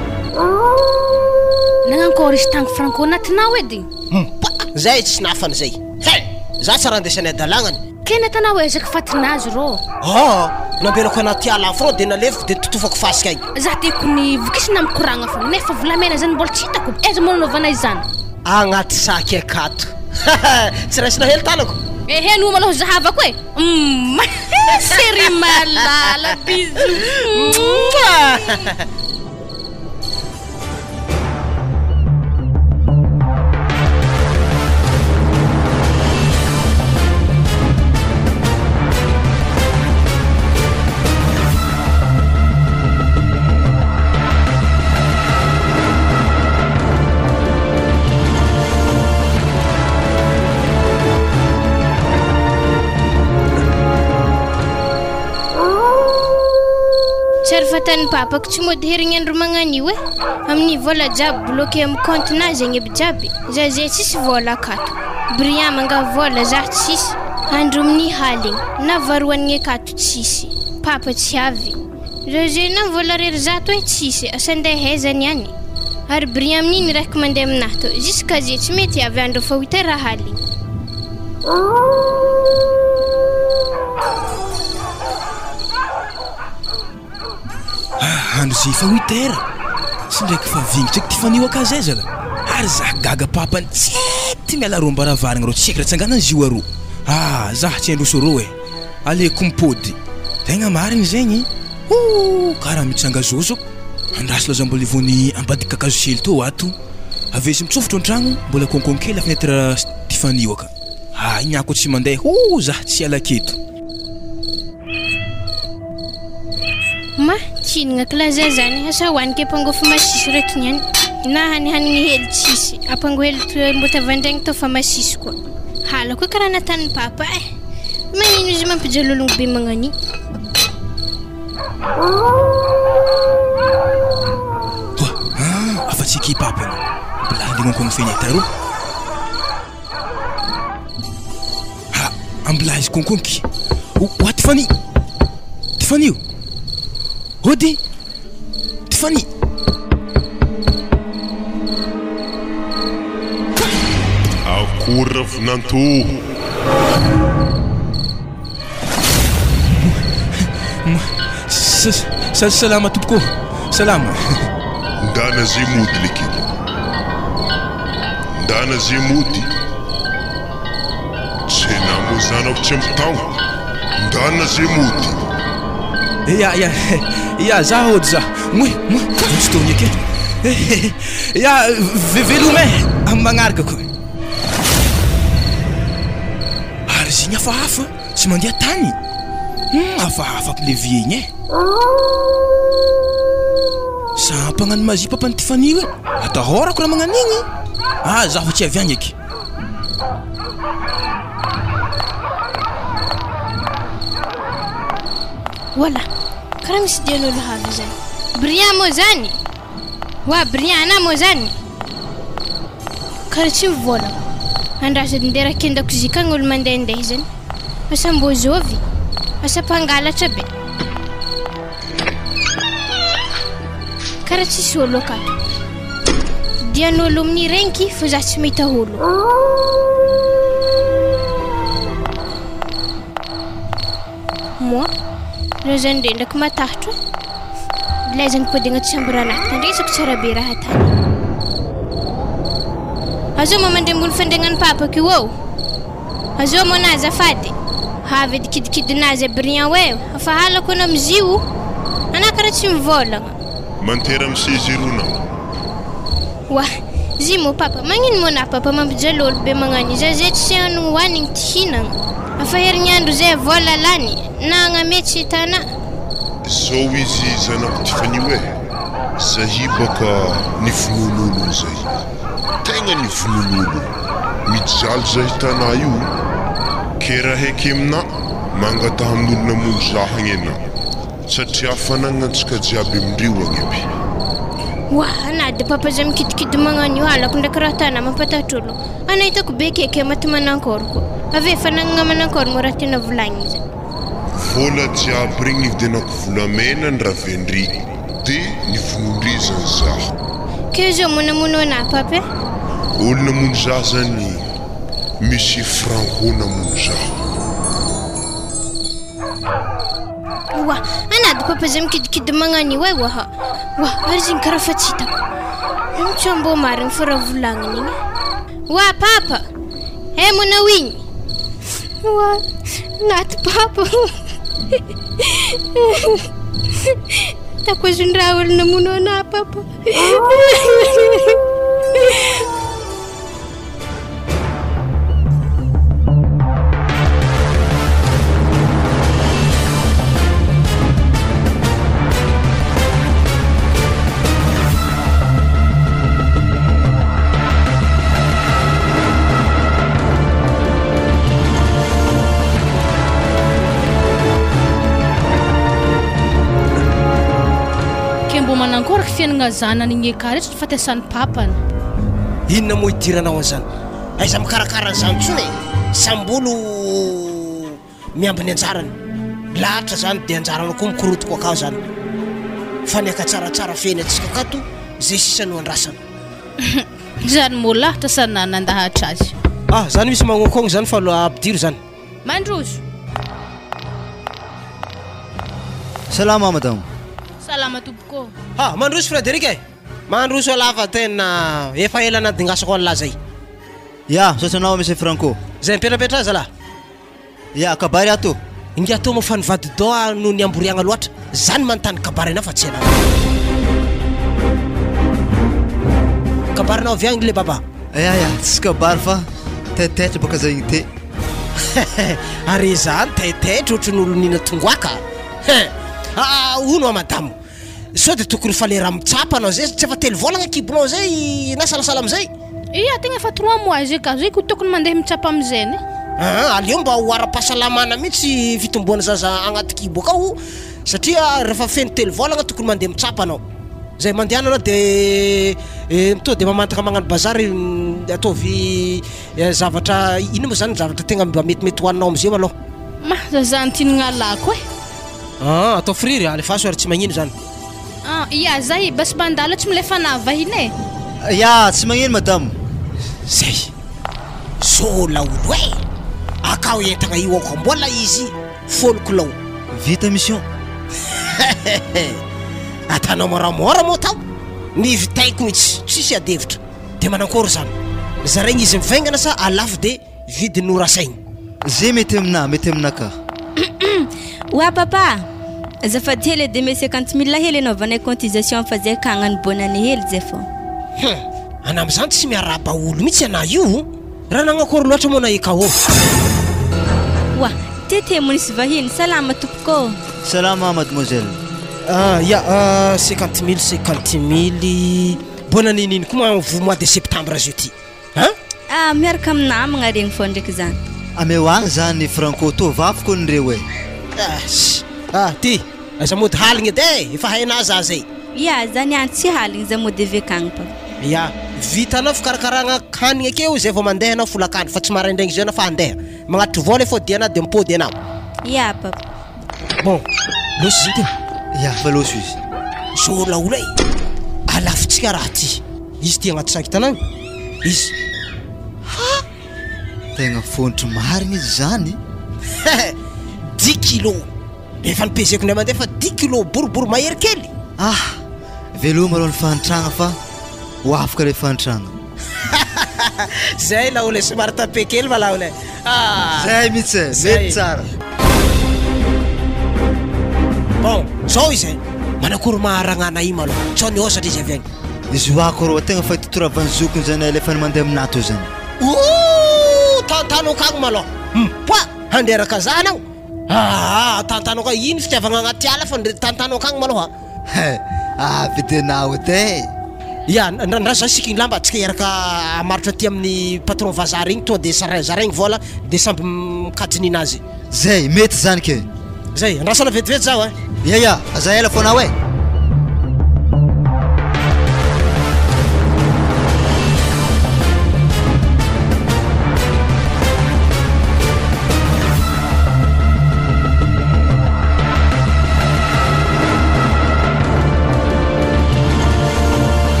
Nagnankôry izy tagny Franco anatinao edy? Mpa! Zay tsy nafany zay. He! Za tsy raha andesan'ny hadalagnany. Kena tanao ezaka fatinazy rô. Aa! Nambelako anaty ala afro de naleviko de totofako fasika igny. Za tiako ny vokisina mikoragna fogna nefa volamena zany mbola tsy hitako, aiza moa nanaovana izany? Agnaty saky akato. Tsy raisina hely tanako. Ehe no malôha zahavako e! Humm chérie malala bisous. Tsy ary fatan'ny papako tsy mody herignandro magnan'io e. Amin'ny vola jiaby bloqué amin'ny compte nazy zegny aby jiaby. Za zay tsisy vola akato. Brian mangavy vola za tsisy. Andro amin'ny haligny na vary hoanigny akato tsisy. Papa tsy avy. Za zay na vola ariary zato e tsisy. Asa ndeha aiza niany. Ary Brian amin'igny raiky mandeha aminahy tô. Jusqu'à zay tsy mety avy andro fa ho hita raha haligny. Ah, andro zay efa huit heures Tsy ndraiky fa vignitra eky Tiffany waka zay zala Ary za gaga papany tsy ty miala rô ambaravaragna rô tsy haiko raha tsanganany zio arô Ah, za tsy handroso rô eh Aleko mipody Tegna marigny zegny Hoo, karaha mitsanga zôzô Andraso laza mbola ivony ambadiky kakazo hely tô ato Avy izy mitsofotro an-tragno mbola kônkônky kely la fenêtre Tiffany waka Ah, igny ako tsy mandeha Hoo, za tsy hiala aketo. Ma, tsy inona kila zay zany, asa hoaniko ampangofo masiso raiky niany. Na hanihanigny hely tsisy, ampango hely toa mbô tavandraigny tô fa masiso koa. Hala koa karaha nataon'i papa eh. Magnino izy mampijaly ologno be magnan'io. Koa, ah, afa-tsy ekipa aby anao. Mbola handeha mankao amin'ny fenêtre arô. Ha, ambilahy konkonky. Oa Tiffany! Tiffany o! Ody! Tiffany! Akory ravinanto! Salama tompoko ô! Salama! Ndana ze mody lekely. Ndana ze mody. Tsena moa zanako tsy ampy taogno. Ndana ze mody. Ya ya ya za hody za. Moe moe vonjy taogno eky e. Ya veloma e amin'ny magnaraka koa. Ary izy igny hafahafa tsy mandeha tany. Hum hafahafa aby le vie igny e. Za mpagnano magie papan'i Tiffany io e. Atahorako raha magnano igny. Ah za fa tsy avy agny eky. Voilà, karaha misy dian'olo havy zany. Brian moa zany? Oa Brian anah moa zany? Karaha tsy mivolagna. Andraso edy ndeha raha an-dakozia akagny olo mandehandeha zany. Asa mbô zôvy? Asa mpangalatra be. Karaha tsisy olo akato. Podian'olo amin'ny regniky fô za tsy mahita olo. Moi, Reo zany ndrendraky matahotro e. Laiza nipody agnaty chambre anahy, tandresako tsara be raha tany. Azao moa mandre ambony fandriagnan'ny papako io ô. Azao moa na azafady. Avy edy kidikidinazy aby rien oe, fa halako anao amizio. Anah karaha tsy mivôlagna. Mantera am seza eroa nao. Oa, zy moa papa, magnino moa anah papa mampijaly olo be magnano iza zay tsy hanigny hoanigny ty hinagna. Afa herignandro zay vola lany, na agname tsy hitanah. Zao izy zanako Tiffany oe, zahi baka nivononologno zay, tegna nivononologno, mijaly zahi tanà io, ke raha heky aminà mangataha amin'olo namono zah agny anà. Satria fanagnantsika jiaby amindreo agny aby. Oa ana de papa zay mikidikidy magnano io halako ndraiky raha tana mampatahotra olo ana hitako be keke maty manankôry koa avy e fanagnana manankôry moa raha tiana volagniny zay. Vola jiaby regny nividianako volamena ny ravendry de nivonoindre zany zah. Ke zao moa namono anah papa e. Olo namono zah zany Monsieur Franco namono zah. Oa, anady papa zay mikidikidy magnano io ay oa. Oa, ary izy igny karaha fa tsy hitako. Ino tsy mbô marigny fa raha volagniny igny. Oa papa! Eh manao igny. Oa, naty papa. Tako azon-draha olo namono anah papa. Ke mbô manankory fiainagna zanany igny eka rehetra fatesan'ny papany. Inona moa idiranao an'izany? Aiza mikarakara an'izany intsony e! Samby olo miamby ny anjarany. Lahatra zany dia anjaranao koa mikorotoko akao zany. Fa ny akatsaratsara fehiny antsika akato zay sisa no andrasana. Zany moa lahatra sa na nandahatra azy? Ah zany misy magnonkogno zany fa ampidiro zany. Mandroso. Salama madama. Salama tompoko. Ah mandroso Frederic e! Mandroso elah fa tena efa ela nandingasako an'lah zay. Ya, misaotra anao Monsieur Franco. Zay mipetrapetraha zalah. Ya, kabary ato. Ingahy toa moa fa nivadi-doha noho ny amboriagna loatra. Zany manontany kabary anao fa tsy anao. Kabarinao avy agny le baba. Ya ya, tsisy kabary fa taitaitra baka zay igny te. Are zany taitaitra ohatran'ny olo nihina tongoaka. Hein! Ah, hono wa madamo. Sao dia tokony fa le raha mitsapa anao zay, tsy efa telo volagna kibonao zay na salasala amizay? Ia, tegna efa trois mois zay ka, zay ko tokony mandeha mitsapa amizay ne. Aa, aleo mba ho ara-pahasalamana mihitsy fitomboan'ny zaza agnaty kibo akao satria rehefa feno telo volagna tokony mandeha mitsapa anao. Zay mandehana anao de to de mamantagna magnano bazary ataovy zavatra ino moa zany zavatra tegna mba metimety hoaninao amizay malôha. Ma, za zany tian'alako e. Ah, atao friry, alefaso ary tsy magnino zany. Ah, ya, zay basy mandalo tsy milefa anah vahiny e. Ya, tsy magnino madame. Zay. Zo laolo e! Akao entagna io aoka mbola izy folo kilao. Vita mission. Atanao moramora moa tao. Ny vitaiko mihitsy, tsisy ady hevitra. De manankory zany? Zaraigna izy mivaingana sa alafo de Vidiny no rasainy. Ze mety aminà mety aminà ka. Oa papa! Azafady hely edy eme 50 mille hely anaovanay cotisation fa zay ka hagnano bonne année hely zay fô. Hum! Anà amizany tsy miarahaba olo mitsy anà io! Raha nagnakory loatra moa anà ekao. Oa! Tete moa nisy vahiny, salama tompoko ô! Salama mademoiselle. Ah ya, 50 mille 50 mille, bonne année nino koa moa vo mois de septembre zio ty. Hein? Ah, miaraka amin'ny namagna regny fô ndraiky zany. Ameo agny zany Franco, tô vaviko ny reo e. Ah, ty, aza mody haligny edy e, efa hainà za zay. Ya, za niany tsy haligny, za mody avy akagny pa. Ya, vitanao fikarakaragna hanigny akeo zay vao mandeha anao folakandro fa tsy maraindraigny zay anao fa handeha. Magnatitry vôla fô dianà de mipody anao. Ya papa. Bon, lôso izy ity. Ya, fa lôso izy. Zô laolo e, alafotsika raha ty. Izy ty agnaty sac hitanao io. Izy. Ha! Tegna fôntry marigny izy zany. Hehe! Dix kilos. Efa nipezeko indray mandeha fa dix kilos boribory mahery kely. Ah! Veloma aloha ny fahantragna fa ho afaka le fahantragna. Zay laolo e, somary tape kely va laolo e. Ah! Zay mihitsy e, mety tsara. Bon, zao izy e, manakory maharagnana io malôha, sao niôsatra izy avy agny. Izy ho ako rô, tegna fa itotoravan'ny zokiny zany alefany mandeha aminà tô zany. Ooh! Tantano akagny malôha, mpoa! Handreraka za anao. Aa! Tantano akagny, ino fitiavagna agnaty ala fa ndre tantano akagny malôha. He! Avy de naody e! Ya, ndra za sikin lamba tsika hiaraka hamarotra aty amin'ny patron vazaha regny tonga de zaraigny vola de samby mikajy ninazy. Zay, mety zany ke! Zay, andrasana vetivety zaho eh! Ya ya, aza ela fô anao eh!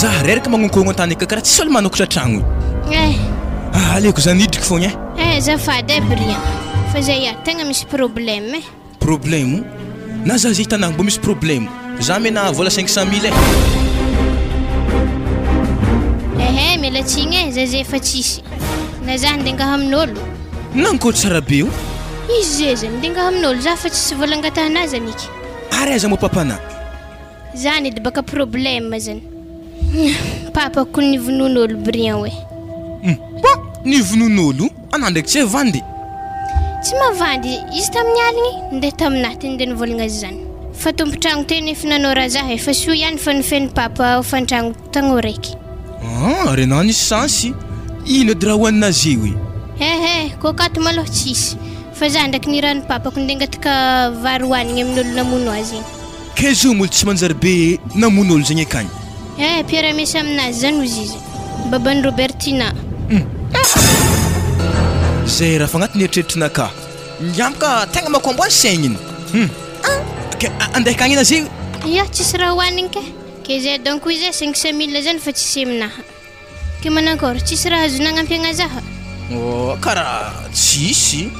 Za reraka magnonkogno an-tany eka karaha tsisy olo manokatra tragno. Eh. Ah, aleoko za nidriky fogna eh. Eh, azafady eh Brian, fa zay ato tegna misy problème eh. Problème? Na za zay tanagna mbô misy problème? Za mena vola 500 mille eh. Ehe, miala tsiny eh, za zay efa tsisy. Na za ndenga amin'olo. Nankôry tsara be io? Izy zay zany, ndenga amin'olo za fa tsisy vola angatahana azy aniky. Ary aiza moa papanà? Zany edy baka problème zany. Papa ko nivonoin'olo Brian oe. Hum, ba! Nivonoin'olo? Anà ndraiky tsy havandy. Tsy mavandy, izy tamin'ny aligny ndeha taminah ty ndeha nivolagna zany. Fa tompontragno teo nefa nanao raha zah efa soa ihany fa nifehy papa hofan-tragno tagno raiky. Ah, ary anà nisy sansy. Ino edy raha hohanina zeo e? Ehe, ko akato malôha tsisy. Fa zah ndraiky nirahan'ny papako ndeha hangataka vary hohanigny amin'olo namono azy igny. Kay zao molo tsy manjary be namono olo zegny akagny. Eh, mpiara-miasa aminazy zany ozy izy. Baban'i Robertina. Hum. Zay raha fa agnatin'ny eritreritrinakahy. Miampy ka tegna makombo azy saigniny. Hum. Ke andeha akagny ena zay. Ya, tsisy raha hohanigny ke. Ke zay donc izy eh, 500 mille zany fa tsisy aminaha. Ke manakôry, tsisy raha azo nagnampiagna zaha? Oh, karaha tsisy,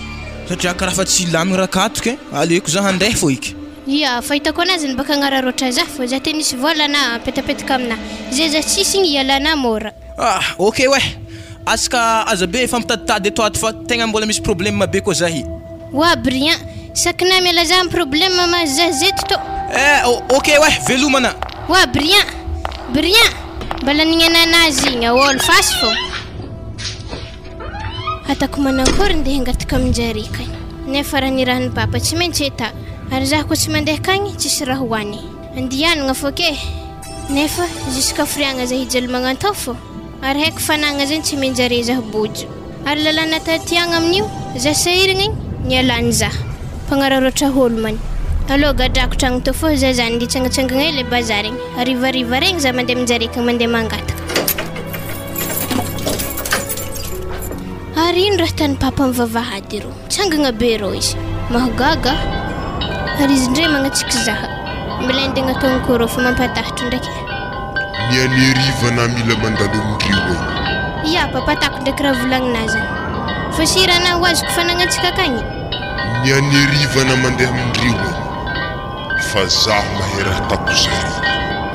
satria karaha fa tsy hilamigny rakatoko e, aleoko za handeha fô eky. Ia, fahitako anazy ny baka agnararaotra za fô, za te nisy vôla na apetapetaka aminah, zay za tsisy igny ialana môra. Ah, ok oe, atsika aza be mifampitaditady eto ato fa tegna mbola misy problème be koa zahy. Oa Brian, sakinah miala za am problème mahazo za zeto tô. Eh, ok oe, velomana. Oa Brian, Brian, mbala nignana anazy igny, aôlo fasy fô. Atako manakôry ndeha hangataka amin-jare kay, nefa raha nirahan'i papa tsy maintsy eta, ary za koa tsy mandeha akagny tsisy raha hoany. Andianagna fô ke, nefa jusqu'à firiagna za hijaly magnantao fô. Ary haiko fanagna zegny tsy omen-jare zah bojo. Ary lalàna tatiagna amin'io, zah sahiragna igny, nialany zah. Mpagnararaotra hôlo many. Alô gadrako tragno tô fô zah zany nde hitsangatsangagna hely bazary igny. Harivariva regny zah mandeha amin-jare akagny mandeha mangataka. Ary ino raha tany papa mivavahady rô? Mitsangagna be rô izy. Mahagaga a! Ary izy ndray magnatsiky zaha. Mbola andeha ataon'ny rô fa mampatahotro ndraiky. Ny any hariva na mila mandalo amin-dreo agny. Ya, papa tako ndraiky raha volagnina zany. Fa sira na ho azoko fanagnatsika akagny. Ny any hariva na mandeha amin-dreo agny. Fa zaho mahay raha tako zare.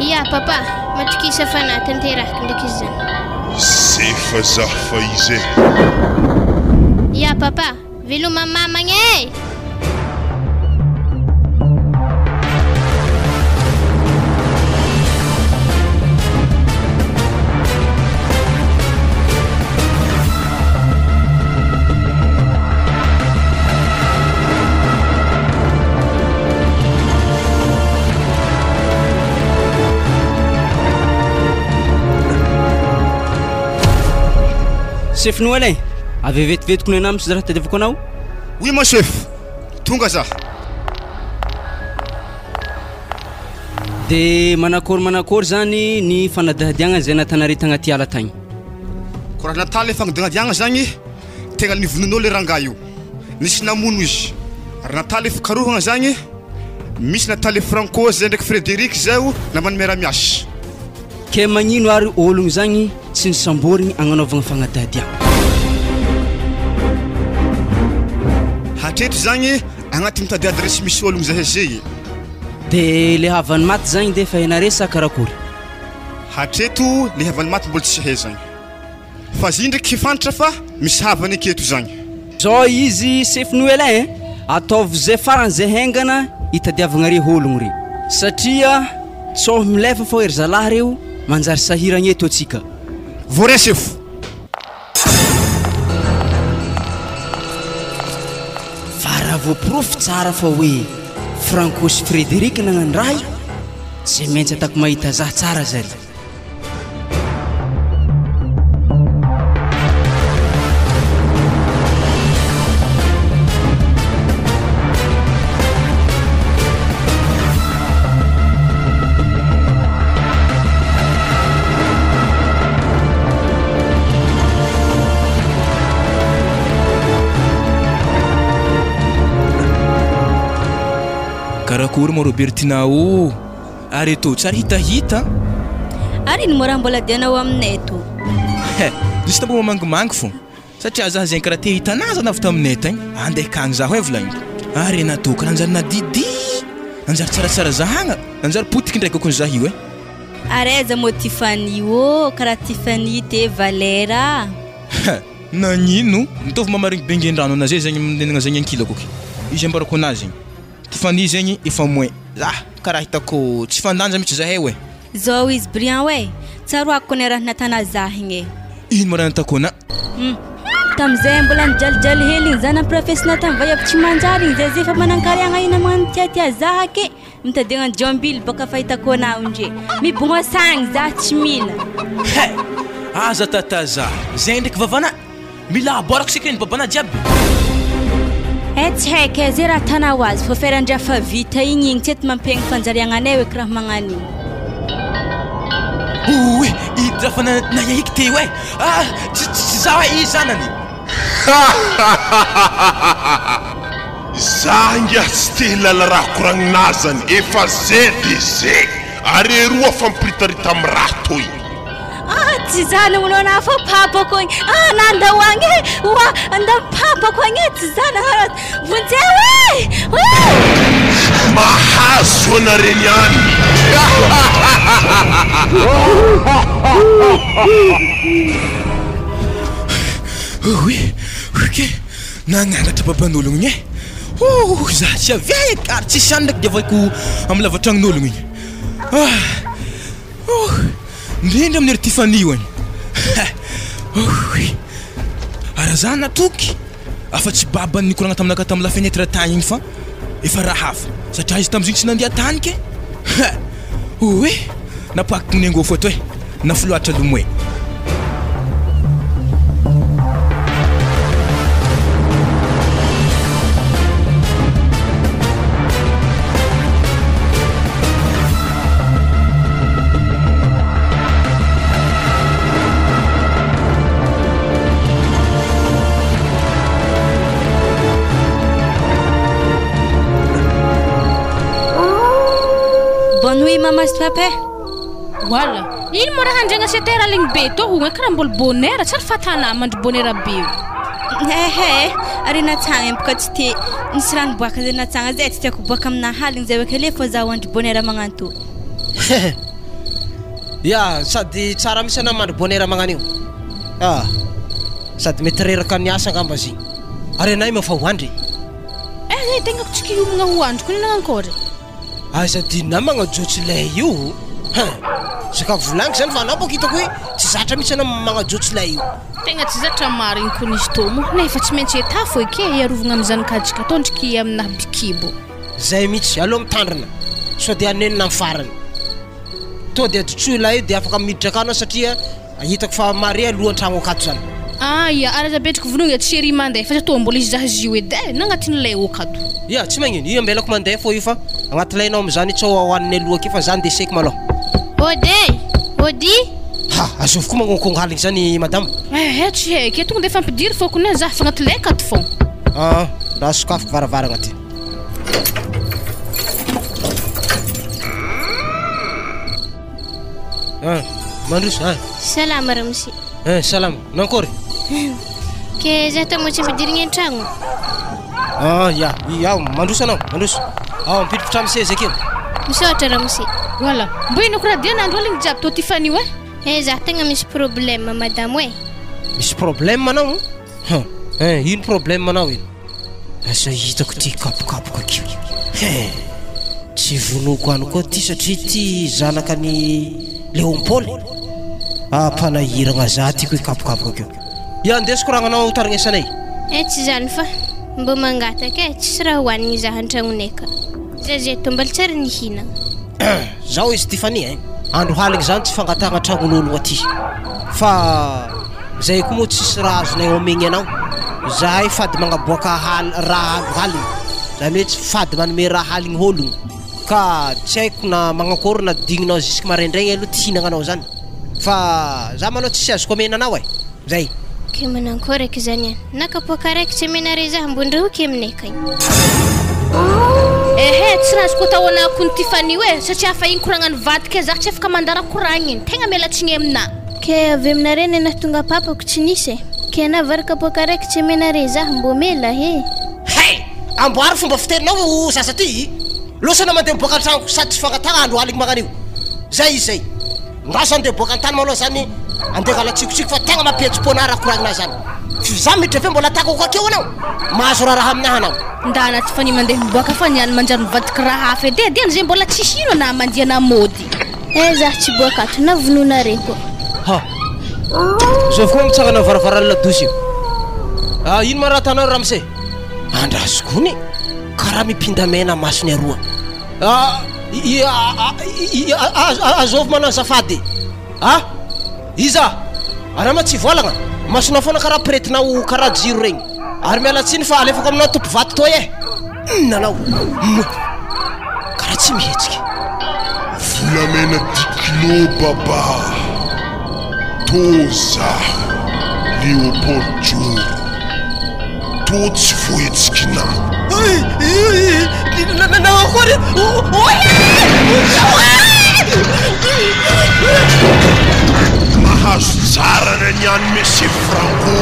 Ya, papa, matokisa fa na tanterahiko ndraiky izy zany. Zay fa zaho fa izy e. Ya, papa, veloma mamagna e! Chef Noël e, avy vetivetiky ny anah misy raha tadiaviko anao. Oui mon chef, tonga za. De manakôry manakôry zany ny fanadihadiagna zay natanare tagnaty ala tagny? Ko raha natao le fanadihadiagna zagny, tegna nivonoinao le rangahy io, nisy namono izy, ary natao le fikarohagna zagny. Misy Natale Franco zay ndraiky Frédéric zao namany miara-miasa. Ke magnino ary ologno zagny tsy nisamborigny agnanaovagna fagnadihadiagna? Hatreto zagny agnaty mitady adresse misy ologno zahay zay. De le havan'ny maty zagny de efa hainare sa karakory? Hatreto le havan'ny maty mbola tsy hay zagny. Fa zy ndraiky fantatra fa misy havany aketo zagny. Zao izy sefo Noelin eh, ataovy zay farany zay haingana hitadiavagna re ologno re, satria tsôho milefa fô ery zalahy reo manjary sahiragna eto atsika. Voaray sefo. Fa raha voaporofo tsara fa hoe Franco sy Frédéric nagnano raha io, tsy maintsy atako mahita zah tsara zare. Karakory moa Robertina ô? Ary eto tsary hitahita an! Ary ino moa raha mbola dianao aminay eto? He, juste mba mamangimangy fô, satria za zegny karaha te hahita anazy anao avy taminay tagny, andeha akagny zaho e volagniko, ary enao karaha nanjary nadidy, nanjary tsaratsara zahagna, nanjary potiky ndraiky kony za io e. Ary aiza moa Tiffany ô, karaha Tiffany te Valera. He, nagnino? Mitovy mamarigny bengendrano anazy zegny minenagna zegny ankilako aky, izy ambarako anazy igny. Tiffany zegny efa moins ah karaha hitako tsy fandanja mitsy zahay oe. Zao izy Brian oe, tsaroako kony raha natana zah igny e. Ino ma raha natako ana? Hum, tamizay mbola nijalijaly hely igny zah nampirafesina tam vaiavy tsy manjary igny zay zay efa manankariagna ina magnano tiatia zah ake mitadiagna jambily baka fahitako anao ndre mibogna sagny zah tsy mila. He! Aza tata zah, zay ndraiky vavana. Mila aboarako secret ny babana jiaby. Eh tsy haiko eh, ze raha atanao azy fa feran-draha fa vita igny igny tsy eto mampiaigny fanjariagna anay hoe kiraha magnano igny. Oy, ito raha fa nahiahiako teo eh. Ah, tsy tsy za hoe izy zanany. Za ingahy tsy te hilala raha koragninà zany, efa zay de zay, ary eroa fampiritarita am raha toy. Ah tsy za namono anah fa papako igny ah nandao agny e oa andao papako agny e tsy za nagnano vonjeo e oh. Mahazo anare niany. Oy, ok, nagnangatra baban'ologno igny e, oh za tsy avy e, ary tsisy any ndraiky diavako amy lavatragnon'ologno igny, ah. Oh! Indrindra amin'i ry Tiffany io any. Oy! Ary za natoky afa-tsy babany nikoragna taminakahy tamin'ny la fenêtre tagny igny fa efa raha hafa satria izy tamizigny tsy nandeha tany ke. Ha! Oy! Napakiko ny angôfo ato e, nafiloatra lomay. Bonne nuit maman sy papa. Voilà. Ino moa raha andregna sept heures aligny be tô hono karaha mbola bonne heure, tsary fatana mandry bonne heure be io. Ehe, ary natsagna boka tsy te nisy rano boaka zay natsagna zay tsy tiako boaka amina haligny zay hoe kele fô zaho andry bonne heure magnanto. Ya, sady tsara mihitsy anao mandry bonne heure magnano io. Ah, sady mety reraka niasa angamba izy igny. Ary anay moa fa ho andry. Eh, eh, tegnako tsy kiomagna ho andry koa nagnankory. Aza adinonao magnajotso lay io hein! Sakafo volagniko zany fa anao bôka hitako hoe tsy zatra mihitsy anao magnajotso lay io. Tegna tsy zatra marigny kony izy tô moa nefa tsy maintsy etafo eky e hiarovagna amy zanakajika tô ndriky aminahy bikibo. Zay mihitsy, aleo mitandrina sao de hanenina am farany. Tô de ajotsoy lay io de afaka miditra akao anao satria Hitako fa mare aloha antragno akato zany. Ah ia, ary aza apetrako vonoina tsy ery mandeha fa toa mbola izy zaha zio edy eh, nagnatin'ny lay okato. Ia, tsy magnino, io ambelako mandeha fô io fa agnaty lainao amizany io tsao hoaniny aloha ake fa za ndeseko malôha. Ody e! Ody! Ha, azovy koa magnonkogno haligny zany madama? Eh eh, tsy haiko e, tonga de efa ampidiry fôkony eh, za fa agnaty lay akato fô. Ah, raha sokafiko varavaragna ty. Ah, mandroso ah. Salama ramose. Eh, salama. Nankôry? Ke za tô moa tsy ampidirigny an-tragno. Ah, ya, ya, mandroso anao, mandroso. Ao, mipitripitra amin'ny seza akeo. Misaotra ramose. Voilà. Mbo ino koraha dia nandro aligny jiaby tô Tiffany io eh? Eh, za tegna misy problème madamo eh. Misy problème anao? Ha, eh, ino problème anao ino? Asa hitako ty kapokapoka akio. He, tsy vonoiko any koa ty satria ty zanaka ny Léon Paul. Ampanahiragna za ty koa kapokapoka akio. Ya, andeso koragnanao tarignesanay. Eh, tsy zany fa mbô mangataka eh, tsisy raha hohanigny za an-tragnonay ka. Za zay tô mbola tsary nihinagna. Zao izy Tiffany eh, andro haligny zany tsy fangatahagna tragnon'ologno aty. Fa Zahay koa moa tsisy raha azonay omegny anao, zahay fady magnaboaka hal raha haligny, zany hoe tsy fady manome raha haligny ôlogno, ka tsy haiko na magnankôry na digninao jusque maraindraigny aloha ty hinagnanao zany, fa za malôha tsisy azoko amena anao e, zay. Ke manankôry eky zany an, na kapoaka araiky tsy amenareo za ambony rehoky aminay kay. Ehe, tsy raha azoko atao anah kony Tiffany io e, satria afa igny koragnan'ny vadiko e, zah tsy afaka mandara koragniny, tegna miala tsigny aminah. Ke avy aminareo ny nahatonga papako tsy nisy e! Ke na vary kapoaka araiky tsy amenareo zah mbô mela he! Hay! Amboary fomba fiteninao zaza ty! Losa anao mandeha miboaka an-tragnoko sady tsy fangatahana andro aligny magnan'io! Zay izy zay! Ndraso andeha miboaka an-tany malôha zany andeha hangala tsikotsiko fa tegna mampihetsi-po anah raha koragnina zany! F'za miditra avy eo mbola atakako akeo anao! Mahazo raharaha aminah anao! Ndana ty fa ny mandeha miboaka fa ny any manjary mivadiky raha hafa edy e! Diany zay mbola tsy hino anah mandia na mody! Eh zah tsy boaka ato na vonoinareo koa. Ha! Zao koa mitsangana varavaran'ny ladosy io. Ah, ino ma raha ataonao ramose? Andraso kony, karaha mipinda mena masony aroa. Ah, i, i, azovy manao azafady. Ah, iza? Anao ma tsy voalagna? Masonao foana karaha piretinao karaha jiro regny. Ary miala tsiny fa alefako aminao tompo vato toy e. Inona anao? Karaha tsy mihetsika. Volamena dix kilo baba. Tô zaho Léopold Joro. Tô tsy voahetsikinà. Mahazo tsara ny an'i Monsieur Franco.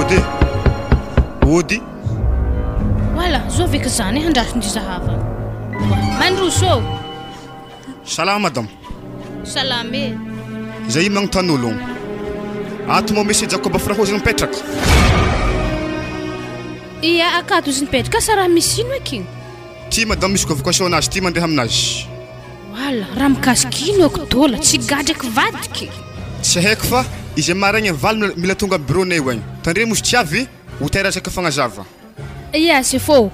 Ody e! Ody! Voilà, zovy eky zany e, andraso ndry zahavana. Mandroso ô! Salama madame. Salama e. Zay io magnontany ologno. Ato moa Monsieur Jacob Frahozy no mipetraka? Ia, akato izy nipetraka, asa raha misy ino eky? Ty madame misy convocation anazy ty mandeha aminazy. Wala, raha mikasika ino ako dôla, tsy gadra eky vadiky. Tsy haiko fa izay maraigny valo mila tonga am bureau nay ho agny. Tandremo izy tsy avy, ho terasaka fagnazava. Ia sefo ô,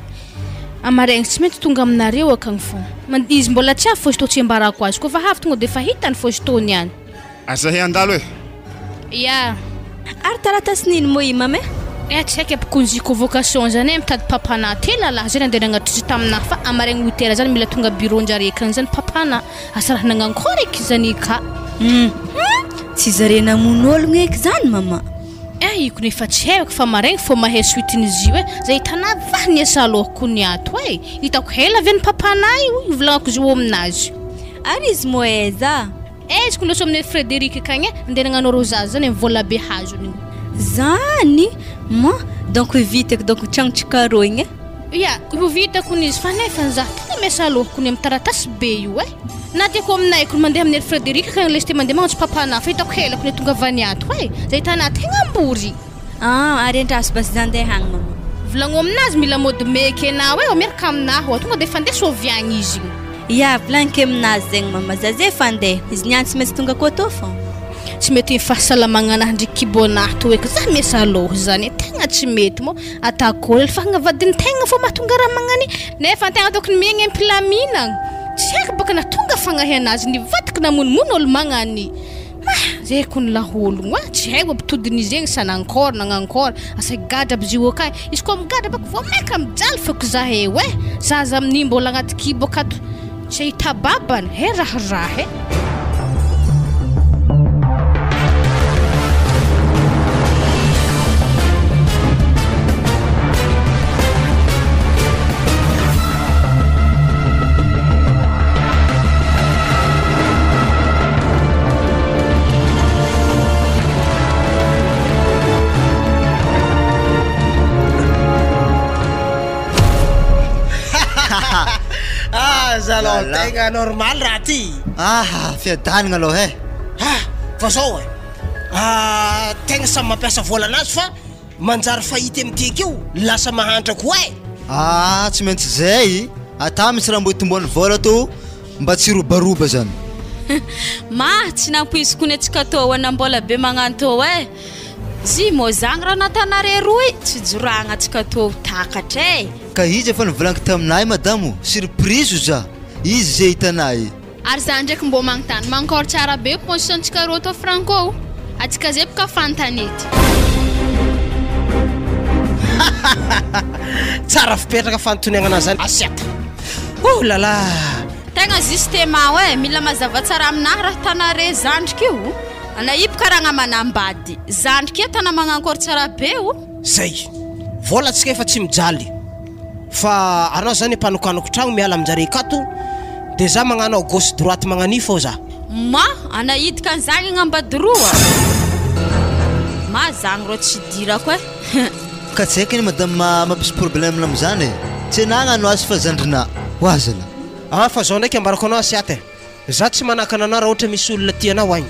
amaraigny tsy maintsy tonga aminareo akagny fô. Izy mbola tsy avy fô izy tô tsy ambarako azy, kôfa avy tonga de efa hitany fô izy tô niany. Aza he handalo e! Ia. Ary taratasin'ino moa i mama e? Eh tsy haiko aby konzi convocation zany e mitady papanà tena lah zay nandeha nagnatitra taminah fa amaraigny huit heures zany mila tonga bureau njare akagny zany papanà asa raha nagnankory eky zany ka. Hum tsy zare namono ologno eky zany mama. Eh iko nefa tsy haiko fa maraigny fô mahay suite n'izy io e zay hitanà va niasa alohako ny ato e hitako hela ve ny papanà io ivolagnako izy io aminazy. Ary izy moa aiza? Aiza ko loso amin'i Frederic akagny e, andeha nagnano rosage zany am vola be hazony igny. Zany? Mon, donc vitako donc tragno tsy carreau igny e. Ya, ho vitako ny izy fa nefa za tegna miasa alohako ny am taratasy be io e. Na tiako aminay ko mandeha amin'i Frederic akagny lesy te mandeha magnantso papanah fa hitako hela ko ny tongavany ato e, zay hitanah tegna ambory. Ah, ary andraso basy za andeha agny mama. Volagno aminazy mila mody meky enao e, miaraka aminah ao, tonga de efa andeha sôvy agny izy igny. Ya, volagniko aminazy zegny mama, za zay efa andeha, izy niany tsy maintsy tonga koa tô fô. Tsy mety ny fahasalamagna anahy ndry kibo anahy tô eky, za miasa lôha zany e, tegna tsy mety mô, atako ela fa agna vadin-tegna fô mahatonga raha magnany, nefa antegna tokony miaigny am-pilaminagna. Tsy haiko baka nahatonga fagnahy anazy nivadiky namonomono olo magnany. Ah, zay kony lahologno ah, tsy haiko aby todin'izy egny sa nankôry nagnankôry, asa higadra aby izy io akay, izy koa migadra baka vao maika mijaly feoko za eo eh, zaza amin'io mbola agnaty kibo akato tsy ahita babany, he raha raha eh. Ah, zalahy tegna normal raha ty. Ah, fiadanagna aloha eh. Ah, fa zao eh. Ah, tegna samy mampiasa vôlanazy fa Manjary fahita amin'ity akeo lasa mahantra koa e! Ah tsy maintsy zay, ata misy raha mbo hitomboan'ny vôla tô mba tsy hirobaroba zany. Mah tsy nampoiziko ny antsika tô ana mbola be magnano tô eh! Zy mô zagny raha natanare roy tsy joragna antsika tô takatra eh! Ka izy efa nivolaniko taminay madamo, surprise za, izy ze hitanay. Ary za ndraiky mbô magnontany, mankôry tsara be position tsika rô tô franco o? Atsika zay boka fantanety. Tsara fipetraka fanontoniagnana zany assiette. Ouh là là! Tegna justement e, mila mazava tsara aminahy raha tanare zandriko io, ana io boka ragna manambady, zandriko io tana magnankôry tsara be o. Zay. Vola tsika efa tsy mijaly. Fa anao zany mpanokanoko tragno miala aminjare akato de za magnano à gauche droite magnania fô za. Ma, ana hidika an'zagny agnambadiroa? Ma zagny rô tsy idirako eh. Ka tsy haiko anie madame mampisy problème amzany e! Tsy anah agnano azy fa zandrinah. Ho azy lah. Ah fa zao ndraiky ambarako anao Asiata e! Za tsy manakana anao raha ohatra misy olona tia anao agny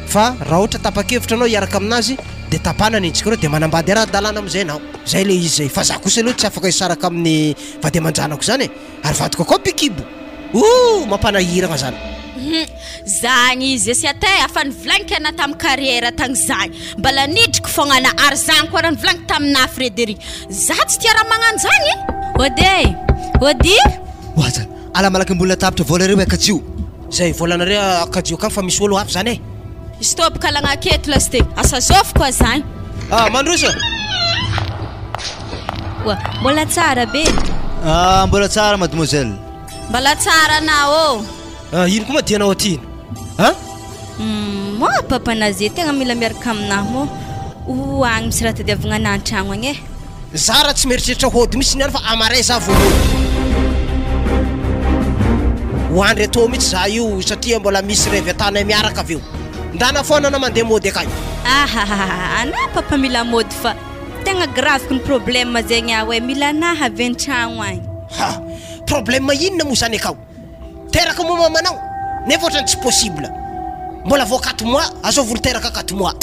fa raha ohatra tapa-kevitra anao hiaraka aminazy de tapahana ny endrik'ireo de manambady ara-dalàna amizay anao. Zay le izy zay fa za kosa aloha tsy afaka hisaraka amin'ny vady aman-janako zany e! Ary vadiko akao mpikibo! Ooh! Mampanahiragna zany. Hum! Zagny izy sy atay afa nivolagniko ana tam carrière tagny zagny mbala nidriko fogna ana ary zagny koa raha nivolagniko taminah Frederic za tsy tia raha magnano zagny e! Ody e! Ody! Oaza! Ala malaky ambony latabatra vola reo e kajio. Zay volanareo kajio akagny fa misy olo hafa zany e. Stop kalagna aketo lasite. Asa zôvy koa zagny. Ah mandroso. Oa, mbola tsara be. Ah mbola tsara mademoiselle. Mbola tsara anao ô. Ah ino koa ma dianao aty ino? Ah? Hum, moa papa Naze tegna mila miaraka aminahy moa. O agny misy raha tadiavigna anah an-tragno agny e. Za raha tsy mieritreritra hody mihitsy niany fa amaray za vao hody. Ho andry etoa mihitsy za io satria mbola misy revy atanay miaraka avy eo. Ndana foana anao mandeha mody akany. Ahahaha anah papa mila mody fa tegna grave kny problème zegny aho e mila anah avy an-tragno agny. Ha! Problème inona moa zany akao? Teraka moa mamanao nefa ohatrany tsy possible mbola vao quatre mois azaovy olo teraka quatre mois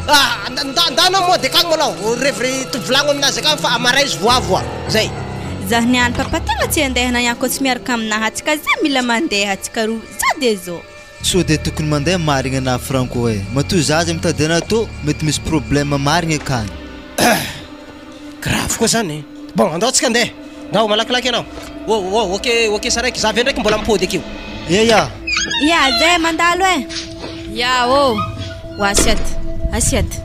ah nda nda anao mody akagny malôha revy tovolagno aminazy akagny fa amaray izy voavoa zay. Zah niany papa tegna tsy andeha na ihany koa tsy miaraka aminahy atsika zah mila mandeha atsika roa zah de zao. Sao dia tokony mandeha marigna anah Franco eh! Matoa za zay mitady anah tô mety misy problème marigna akagny. Grave koa zany e! Bon andao tsika andeha! Ndao malakilaky ianao! Oh oh ok ok saraiky za avy eo ndraiky mbola mipody akeo. Ya ya! Ya zay mandalo e! Ya ô! Ho assiette! Assiette!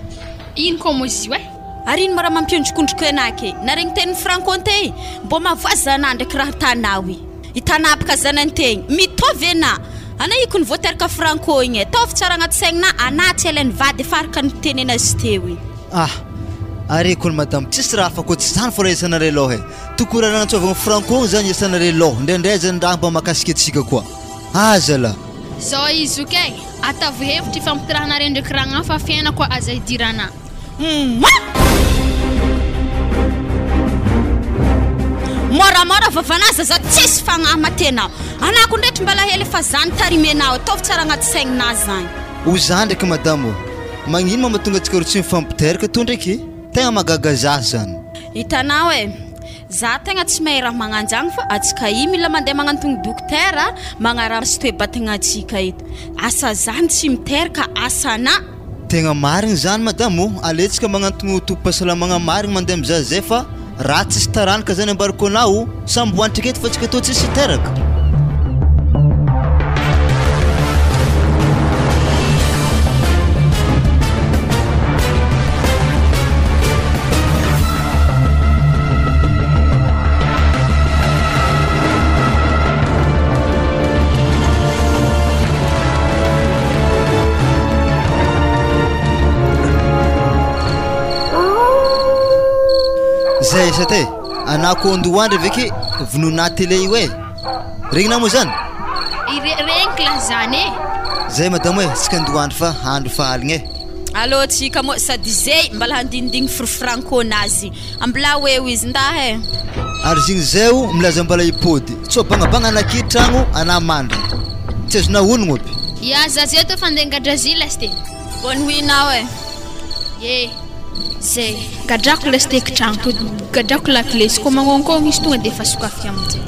Ino koa moa izy io e? Ary ino ma raha mampiondrikondriko anah ke? Naregny tenin'i Franco te, mbô mavoaza anah ndraiky raha tanao i. I tanapaka zanantegna. Mitovy anah. Anah io kony voateraka Franco igny e. Ataovy tsara agnaty saignanah, anah tsy alain'ny vady efa araka ny nitenena azy teo igny. Ah! Are kony madame, tsisy raha hafa ankoatsy izany fô raha iasanareo lôha e! Tokony raha nagnantsôvagna franco igny zany iasanareo lôha, ndraindray zany raha mba mahakasika antsika koa. Aza lah! Zao izy zoky e! Ataovy hevitra ifampitirahanareo ndraiky ragnah fa fiainako aza idirana. Moramora vavanà zaza tsisy fagnahy matenao. Anako ndraiky mbala hely fa zany tarimenao ataovy tsara agnaty saigninà zany. O za ndraiky madame ô! Magnino ma mahatonga antsika roa tsy mifampiteraka tô ndraiky e? Tegna mahagaga za zany. Hitanao e! Za tegna tsy mahay raha magnanjagny fa atsika i mila mandeha magnantogno dokotera magnaraha toe-batagna atsika eto. Asa zany tsy miteraka asa anà. Tegna marigny zany madame ô, aletsika magnantogno tobim-pahasalamagna marigny mandeha mizaha zay fa Raha tsisy taranaka zany ambarako anao, samby ho antrika eto fa tsika tô tsisy hiteraka. Zay sata e, anah ko andohandry ve ke vonoinah télé io e, regninah moa zany? Regniky lah zany e. Zay madamo e, tsika andohandry fa andro fa aligna e. Alô tsika moa sady zay mbala handindigny fr-franco nazy. Ambilà ho eo izy nda e. Ary zigny zay o milaza mbala hipody tsô bangabanga ana aky tragno ana mandry tsy azonao onogno aby. Ya za zay tô fandeha gadra lasy te. Bonne nuit nao e. Ye zay gadrako lasy te kitragno tô gadrako lakile izy kô magnonkôgno izy tonga de efa sokafiko aminjay.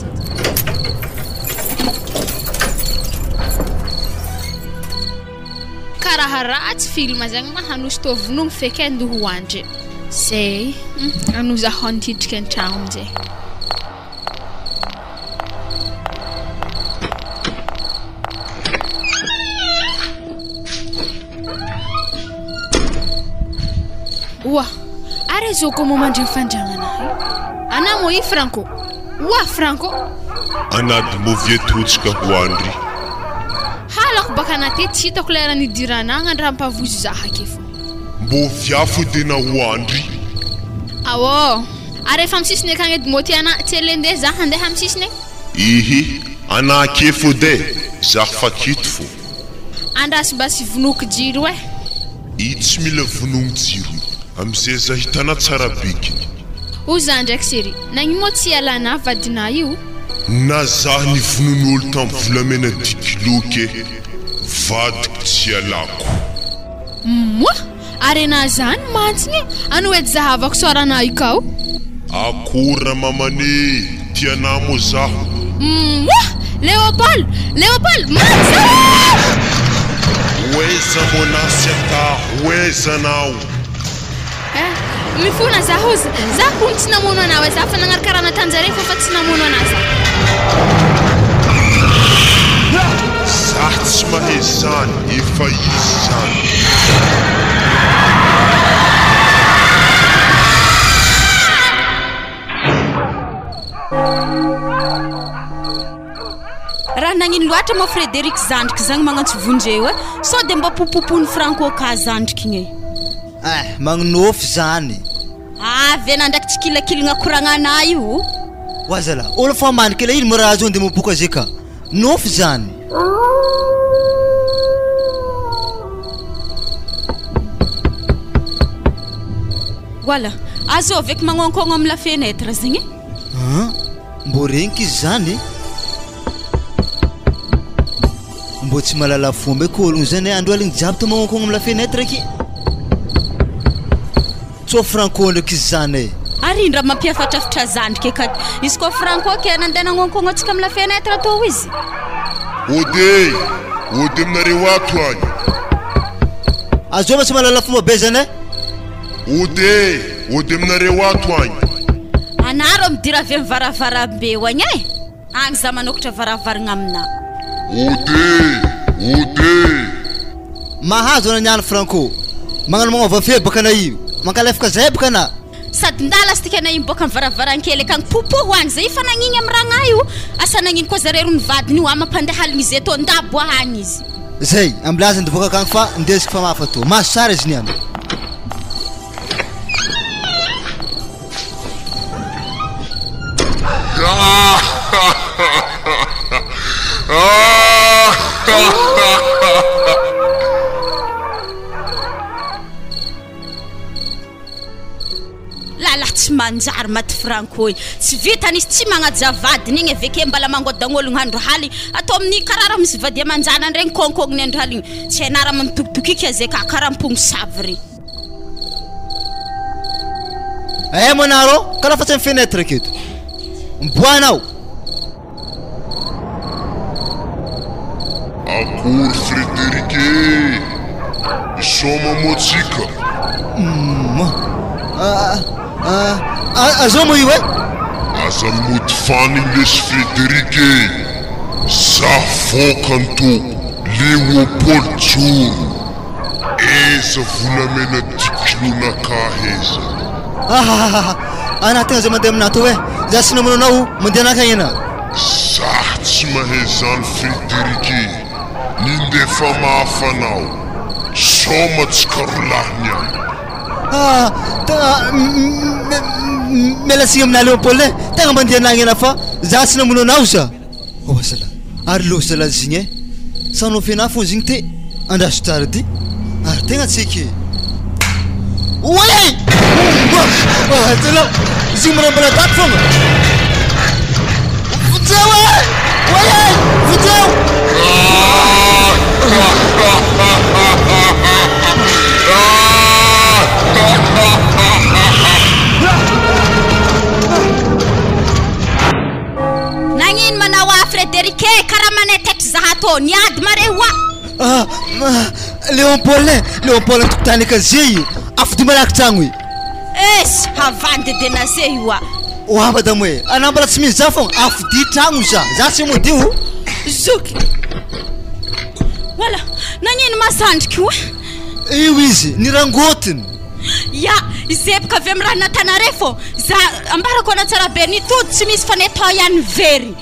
Karaha ratsy film zegny ma hanosy tô vonomy feky e ndoha hoandry. Zay ano zaho nidriky an-tragno aminjay. Oa, ary zao koa moa mandre fandragnana io. Ana moa i Franco. Oa Franco. Anady movie totsika ho andry. Halako baka anaty tsy hitako lera nidirana agny andram-pavozo zaha ake fô. Mbô viafo edy na ho andry. Aô, ary efa amy sisiny akagny edy môty ana tsy ele ndeha za handeha amy sisiny e. Ihi, ana ake fô de, zah fa kito fô. Andraso mba sy vonoiko jiro e. I tsy mila vonogno jiro i, amizay zah hitana tsara bekiny. O za ndraiky chérie, nagnino moa tsy ialana vadinah io? Na zah nivonon'olo tam volamena dix kilo ke, vadiko tsy ialako. Moa! Ary enah zany mantsy e! Ano edy zahavako soaranah io kao. Akory ramamane e! Tia anah moa zaho. Moa! Léopold! Léopold! Maty zaho! Hoaiza moa anah sy atah hoaiza anao? Eh! Mifona zaho ozy! Zaho hono tsy namono anao e! Zaho fa nagnaraka raha nataonjareo fô fa tsy namono anah zaho. Zah tsy mahay zany efa izy zany. Raha nagnino loatra moa Frederic zandriky zagny magnantso vonjeo e? Sao de mba popopoin'i Franco ka zandriky igny e? Eh, magnonofy zany. Avy ena ndraiky tsy kilakilagna koragnanà io. Oa zala, olo fa maniky ela ino moa raha azony de miboka zay ka. Nofy zany. Voilà, azovy eky magnonkogno amy la fenêtre zegny e. An, mbô regniky izy zany e. Mbô tsy mahalala fomba eky ôlogno zany e, andro aligny jiaby tô magnonkogno amy la fenêtre aky. Tsô franco ndraiky izy zany e. Ary indra mampiafatrafatra zandriky akaty. Izy koa franco ke nandeha nagnonkogno antsika amy la fenêtre tô izy. Ody e! Ody aminareo ato agny. Azova tsy mahalala fomba be zany e. Ody e! Ody aminareo ato agny. Anareo midira avy amy varavarambe eo agny e. Agny za manokatra varavaragna aminà. Ody e! Ody e! Mahazo ana niany Franco. Magnano magnova feo baka ana io. Mankalefaka zay baka ana. Sady ndala astika ana io miboaka am varavarankely akagny popoho agny zay efa nagnigny am ragnà io asa nagnino koa zare ro ny vadiny io amampandeha aligny izy eto nda boaha agny izy. Zay, ambilaza ndiboaka akagny fa ndesiko fa mafa tô. Maso tsara izy niany. Lalahy tsy manjary maty franco e. Tsy vitany izy tsy magnaja vadiny igny aveke mbala mangodagn'ologno andro haligny. Atao amin'ny karaha raha misy vady aman-janany regny kônkôgniny andro haligny. Tsy hainà raha mitokitokiky azy aka karaha mpomosavy regny. Eh manaro, karaha fa tsy amin'ny fenêtre aketo. Miboaha anao. Akory Frédéric e! Isaoma moa tsika. Ah, ah, ah. Azao moa io e? Aza mody fanigny lesy Frederic e! Za fôkany tô Léopold Joro! Aiza volamena dix kilo nakahy aiza? Ahahaha! Anah tegna zay mandeha aminah tô e! Za tsy namono anao, mandeha anakagny anah! Zah tsy mahay zany Frederic e! Nindefa mafy anao! Sôma tsy karolahy niany! Ah, tegna miala tsiny aminah Léopold e! Tegna mandeha anagny anah fa zah tsy namono anao sa! Oa zalahy, ary loza zalahy zigny e! Sa nofy anah fô zigny te! Andraso tsara ty! Ary tegna tsy eke! Oay! Oa zalahy, zigny manambara daty fogna! Vonjeo e! Oay e! Vonjeo! Nagnino manao ahy Frédéric e? Karaha manaitaitra zaha tô. Niady mare hoa. Ah, Léon Paul e, Léon Paul an-tokotany akazie io. Afodio malaky tragno io. Esy, havandy de nase io hoa. Oa madamo e, anah mbola tsy mino za fogna, afodio tragno za, za tsy mody io. Zoky. Wala, nagnino ma zandriko io e? Io izy, nirangotiny. Ya, izeboka avy amin'ny raha natanare fô. Za ambarako ana tsara be ny tody tsy misy fa ny atao ihany very.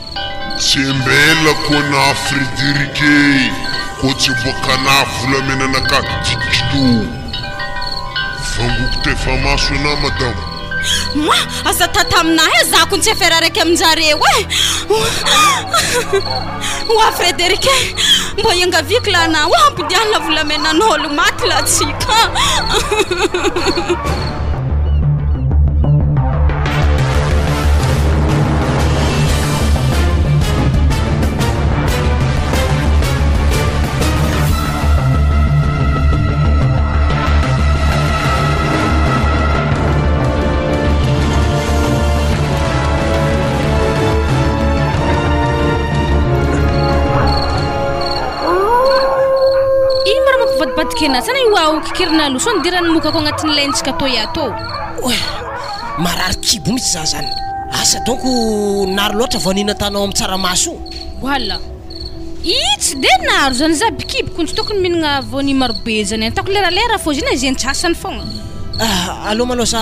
Tsy embelako anah Frederic e, koa tsy aboakanah volamena nakà dikilo. Vangoko tefamaso anah madamo. Moi, aza tata aminah e, za ko tsy afera araiky aminjareo e. Oa Frederic e, mba iangaviako lah anah oa ampodianina volamenan'olo maty lah tsika. Ino ma raha mampivadibadika anah? Sa na io aho kikirina aloha sao nidiran'ny mokako agnatin'ny laintsika tô ia tô. Oay, marary kibo mihitsy za zany. Asa donc nary loatra vao nihinan-tanao amin'ny tsaramaso io. Voilà. I tsy de naro zany za bikiby ko tsy tokony mihinagna voanio marobe zany ataoko leralera fô zay na zay antsasany fogna. Ah, aleo malôha za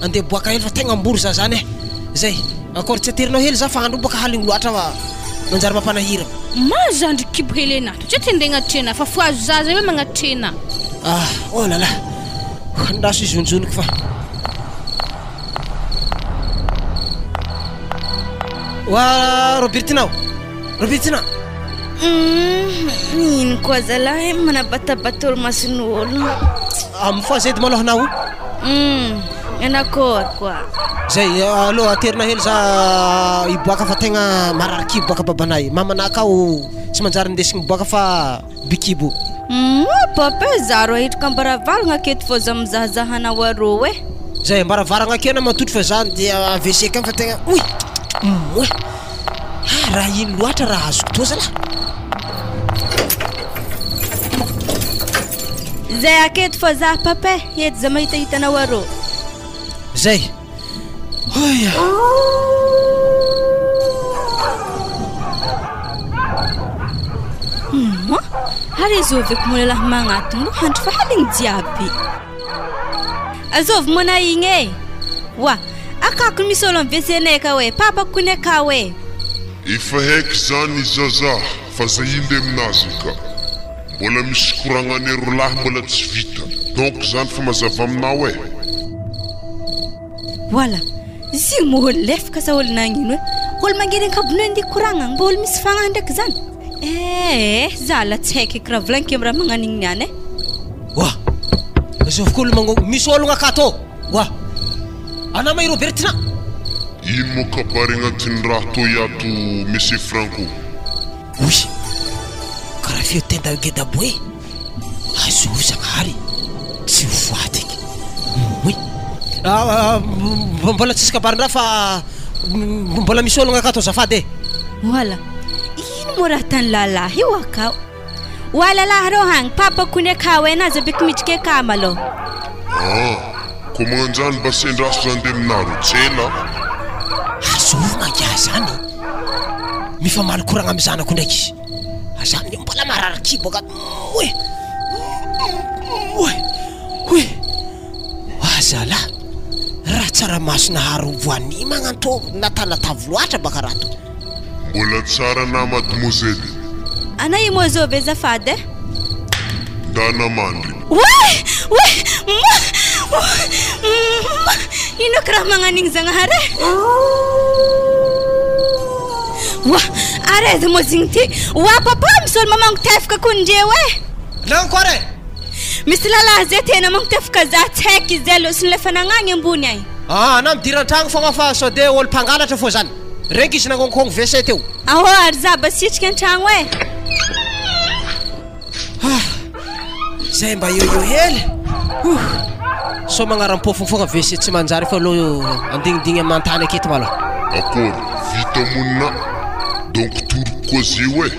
andeha boaka hely fa tegna ambory za zany eh. Zay, encore tsy aterinao hely za fa andro boaka haligny loatra fa manjary mampanahira. Ma zandry kibo hely anah to tsy te andeha agnatrena fa fohazo za zay hoe magnatrena. Ah, oh là là, andraso izonjoniko fa. Oa Robertina o! Robertina! Hum, ino koa zalahy manabatabata olomason'olo. Amin'ny fohaza edy malôha anao. Hum, anakory koa. Zay, alô aterina hely za hiboaka fa tegna marary kibo baka babanay. Mamanà akao tsy manjary indesigny miboaka fa bikibo. Hum, papa e, za rô hitrika ambaravaragna aketo fô za mizahazaha anao arô e. Zay, ambaravaragna akeo anao matotry fa za andeha AVC akagny fa tegna oy! Moin! Ah, raha ino loatra raha azoko tô zalah. Zay aketo fô za papa e, eto za mahitahita anao arô. Zay. Hoy. Hum, ary azovy eky moa lalahy magnatogno handry fa haligny jiaby. Azovy moa na igny e. Oa, akako misy olo amy WC-nay akao e, papako kony akao e. Efa haiko zany zaza fa zay inde aminazy ka. Mbola misy koragnane rolahy mbola tsy vita donc zany fa mazava aminao eh. Voilà! Izy io moa olo lefaka sa olo nagnino eh? Olo mangery ankabonay ndeha koragna mba olo misy fagnahy ndraiky zany? Eh eh, za la tsy haiko eky raha volagniko amy raha magnano igny niany eh. Oa! Azovy koa olo mango misy ologna akato ô! Oa! Anà ma i Robertina? Ino moa kabary agnatin'ny raha toy ato Monsieur Franco? Oy! Karaha feo tenda gedaboe! Azovy Zagnahary! Tsy ho faty eky! Oy! Mbola tsisy kabarin-draha fa mbola misy olagna akato azafady e! Oala! Ino moa raha tany lalahy io akao? Oa lalahy rô hagny, papa kony akao e, na aza beky midriky akao malôha. Ah! Ko magnanjany mba sendraso zany de aminareo tsena a. Azovy mangiahy zany e! Mifamaly koragna amy zanako ndraiky izy. Za amin'io mbola marary kibo aka oe! Oe! Oe! Oa zalahy! Raha tsaramaso naharo voanio magnantô natanatavy loatra baka raha tô. Mbola tsara na mademoiselle. Ana i Mozovy azafady eh. Ndana mandry. Oay! Oay! Ma! Ma! Ino aky raha magnan'igny Zagnahary eh? Oa! Ary aiza moa zigny ty? Oa papa misy olo mamango tefaka kondreo eh! Nankôry eh? Misy lalahy zay tena magnotefaka za tsy haiko izy zay lôsy nilefa nagnagny ambony agny. Ah, anà midira an-tragno fogna fa sao de olo mpangalatra fô zany. Regny izy nagnonkogno WC teo. Ahô ary za basitrika an-tragno eh. Ah, zay mba eo eo hely. Ouh. Sao magnaram-pofogno fogna WC tsy manjary fa aleo andignidigny aman-tany aketo malôha. Akôry, vita monina donc toroko koa zeo eh.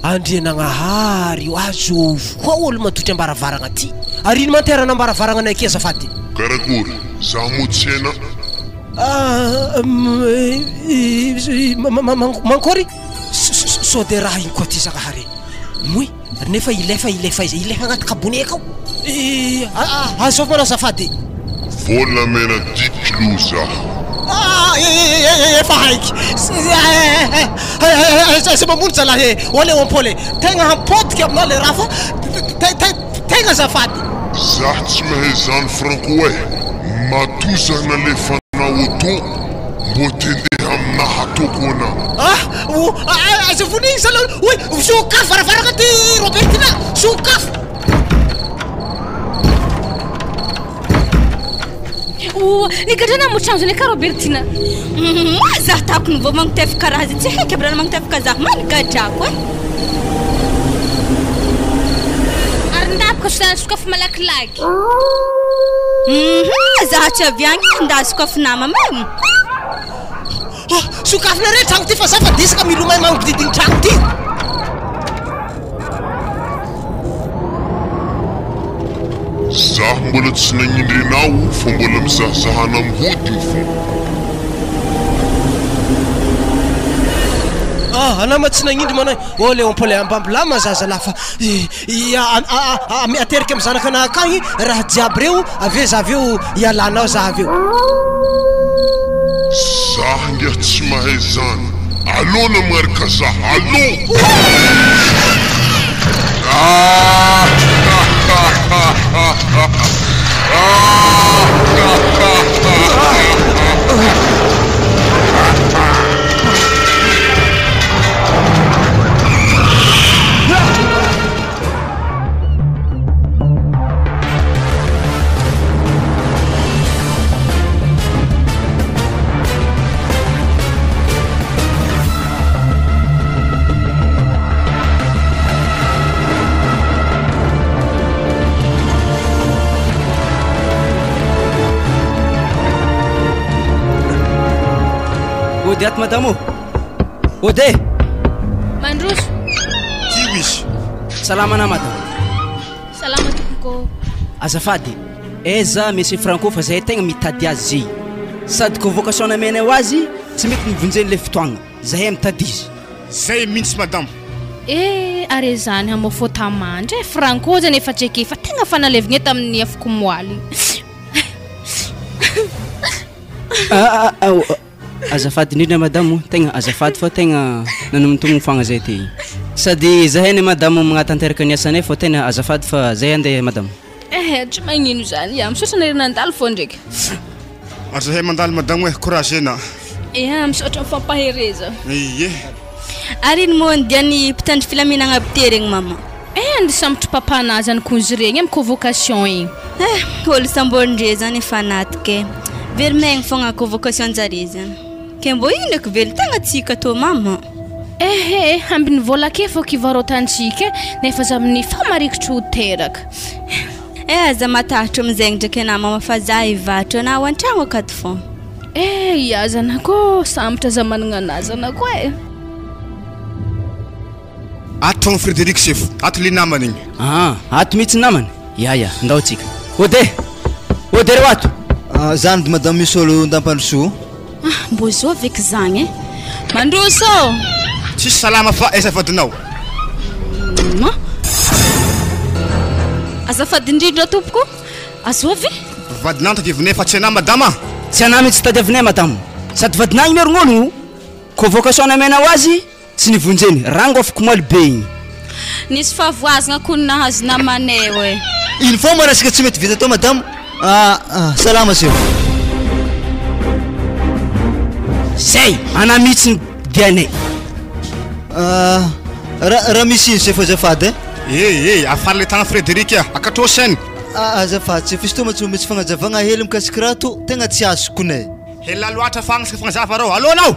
Andrianagnahary o, azovy koa olo matotra am-baravaragna aty. Ary ino manterana am-baravaragnanay aky azafady? Karakory, za moa tsy haina. Mankory? Sao de raha iny koa ty Zagnahary e. Moy, nefa ilefa ilefa aiza? Ilefa agnaty kabone akao. Azovy manao azafady. Volamena dix kilo za. Efa haiky. Aza mamono zalahy e. Ô Léopold e. Tegna hampodika aminao le raha fa tegna azafady. Zah tsy mahay zany franco eh! Matoa zah nalefanao auto mbô tendeha aminaha ataoko ana. Ah! O aza vonigny zalahy oy! Sokafy varavaragna ty Robertina! Sokafy! O nigadrana mo trano zany ka Robertina. Moi zah takony vao magnotefy karaha zay tsy haiko aby raha magnotefy zah ma nigadrako eh. Ary ndapaka so sokafy malakilaky. Hum zah tsy avy agny eh nda sokafy namana eh. Oh, sokafy re tragno ty fa zah fa disaka milomay magnodidigny tragno ty. Zaho mbola tsy nagnindry anao fa mbola mizahazahana mihodigny fô. Ah, anah ma tsy nagnindry manao hoe, oh Léon Paul mba milama zazalahy fa ateriko amin'ny zanakanahy akagny raha jiaby reo avy eo za avy eo ialanao za avy eo. Zah ngiah tsy mahay zany. Allo na miaraka zah allo. Ody ato madame ô! Ody e! Mandroso. Tio izy. Salama na madame. Salama tompoko. Azafady, aiza Monsieur Franco fa zahay tegna mitady azy zay. Sady convocation namenay ho azy tsy mety nivonjeny le fotoagna. Zahay mitady izy. Zay mintsy madame. Eh are zany hamofo tamandry eh, Franco zany efa tsy eke fa tegna fa nalevigna tamin'ny afokomoaly. Ah, ah, ah, Azafady indrindra madame o, tegna azafady fa tegna nanomotogno fogna zahay ty. Sady zahay anie madame magnatanteraka ny asanay fô tegna azafady fa zahay andeha madame. Eh tsy magnino zany ya, misaotra anareo nandalo fô ndraiky. Ary zahay mandalo madame e, courage na. Ya, misaotra amin'ny fampahereza. Ie. Ary ino moa ny dian'ny mpitandro filaminagna aby ty regny mama? Eh andeha sambotry papanah zany kozy regny amy convocation igny. Eh olo samborindre zany efa anatika eh. Very maigny fogna convocation njare zany. Ke mbô ino eky velon-tegna tsika tô mama? Eh eh ambin'ny vola ake fô kivarotantsika eh nefa za amin'ny fa marikitry ho teraka. Eh aza matahotro amizegny ndraiky anah mama fa za hivarotro anah ao antragno akato fô. Eh ia zanako ô sambatra za managna anah zanako eh. Ato tragno Frédéric sefo, ato le namany igny. Aa, ato mihitsy ny namany? Ya ya, ndao tsika. Ode! Ode reo ato! Zany dy madame misy olo ndampandrosoa. Ah, mbô zao veky zagny e. Mandroso ô! Tsisy salama fa aiza vadinao? Ma. Azafady indrindra tompoko, azovy? Vadinao no tadiavinay fa tsy anah madama a! Tsy anah mihitsy tadiavinay madama. Sady vadinah igny merognologno. Convocation namenao azy tsy nivonjeny, rango afak'omaly be igny. Nisy fahavoazagna kony nahazo namanay oe. Ino foagna ma resaka tsy mety vita tao madama ah salama sefo. Zay! Anah mihitsy ny dianay. Ah ra raha misy ino sefo azafady eh. Eh eh afara le tagna Frederic a! Akatrô saina. Ah azafady sefo izy tô ma tsy mba misy fagnazavagna hely mikasiky raha tô tegna tsy azoko ne. Hela loatra fa agnatsika fagnazava rô alô anao!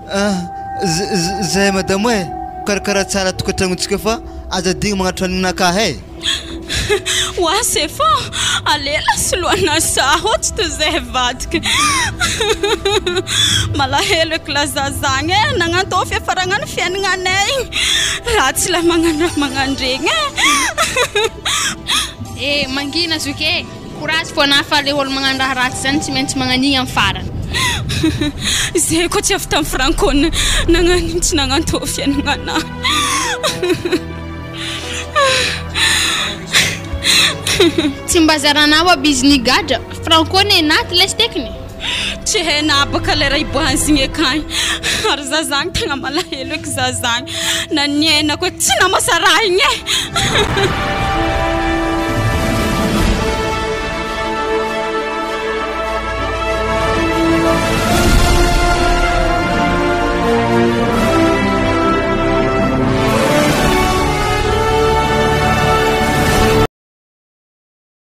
Ah zay madamo eh, mikarakara tsara tokantragnontsika fa aza adigno magnatitra ninakahy eh. Oa sefo a, alela soloana zaho tsy toy zay vadiko. Malahelo eky la zaza agny e, nagnantô fiafaragna ny fiaignanay igny. Ratsy la magnano raha magnandregny e. Eh, mangina zoky e. Courage fô na fa le olo magnano raha ratsy zany tsy maintsy magnanigny am farany. Zay koa tsy avy tam franco nagnano iny tsy nagnantô fiaignana anah. Tsy mba zaranao aby izy nigadra, franco nenaty lesy tekiny. Tsy hainah baka lera iboahany zigny akagny ary za zagny tegna malahelo eky za zagny na niainako eky tsy namasa raha igny e.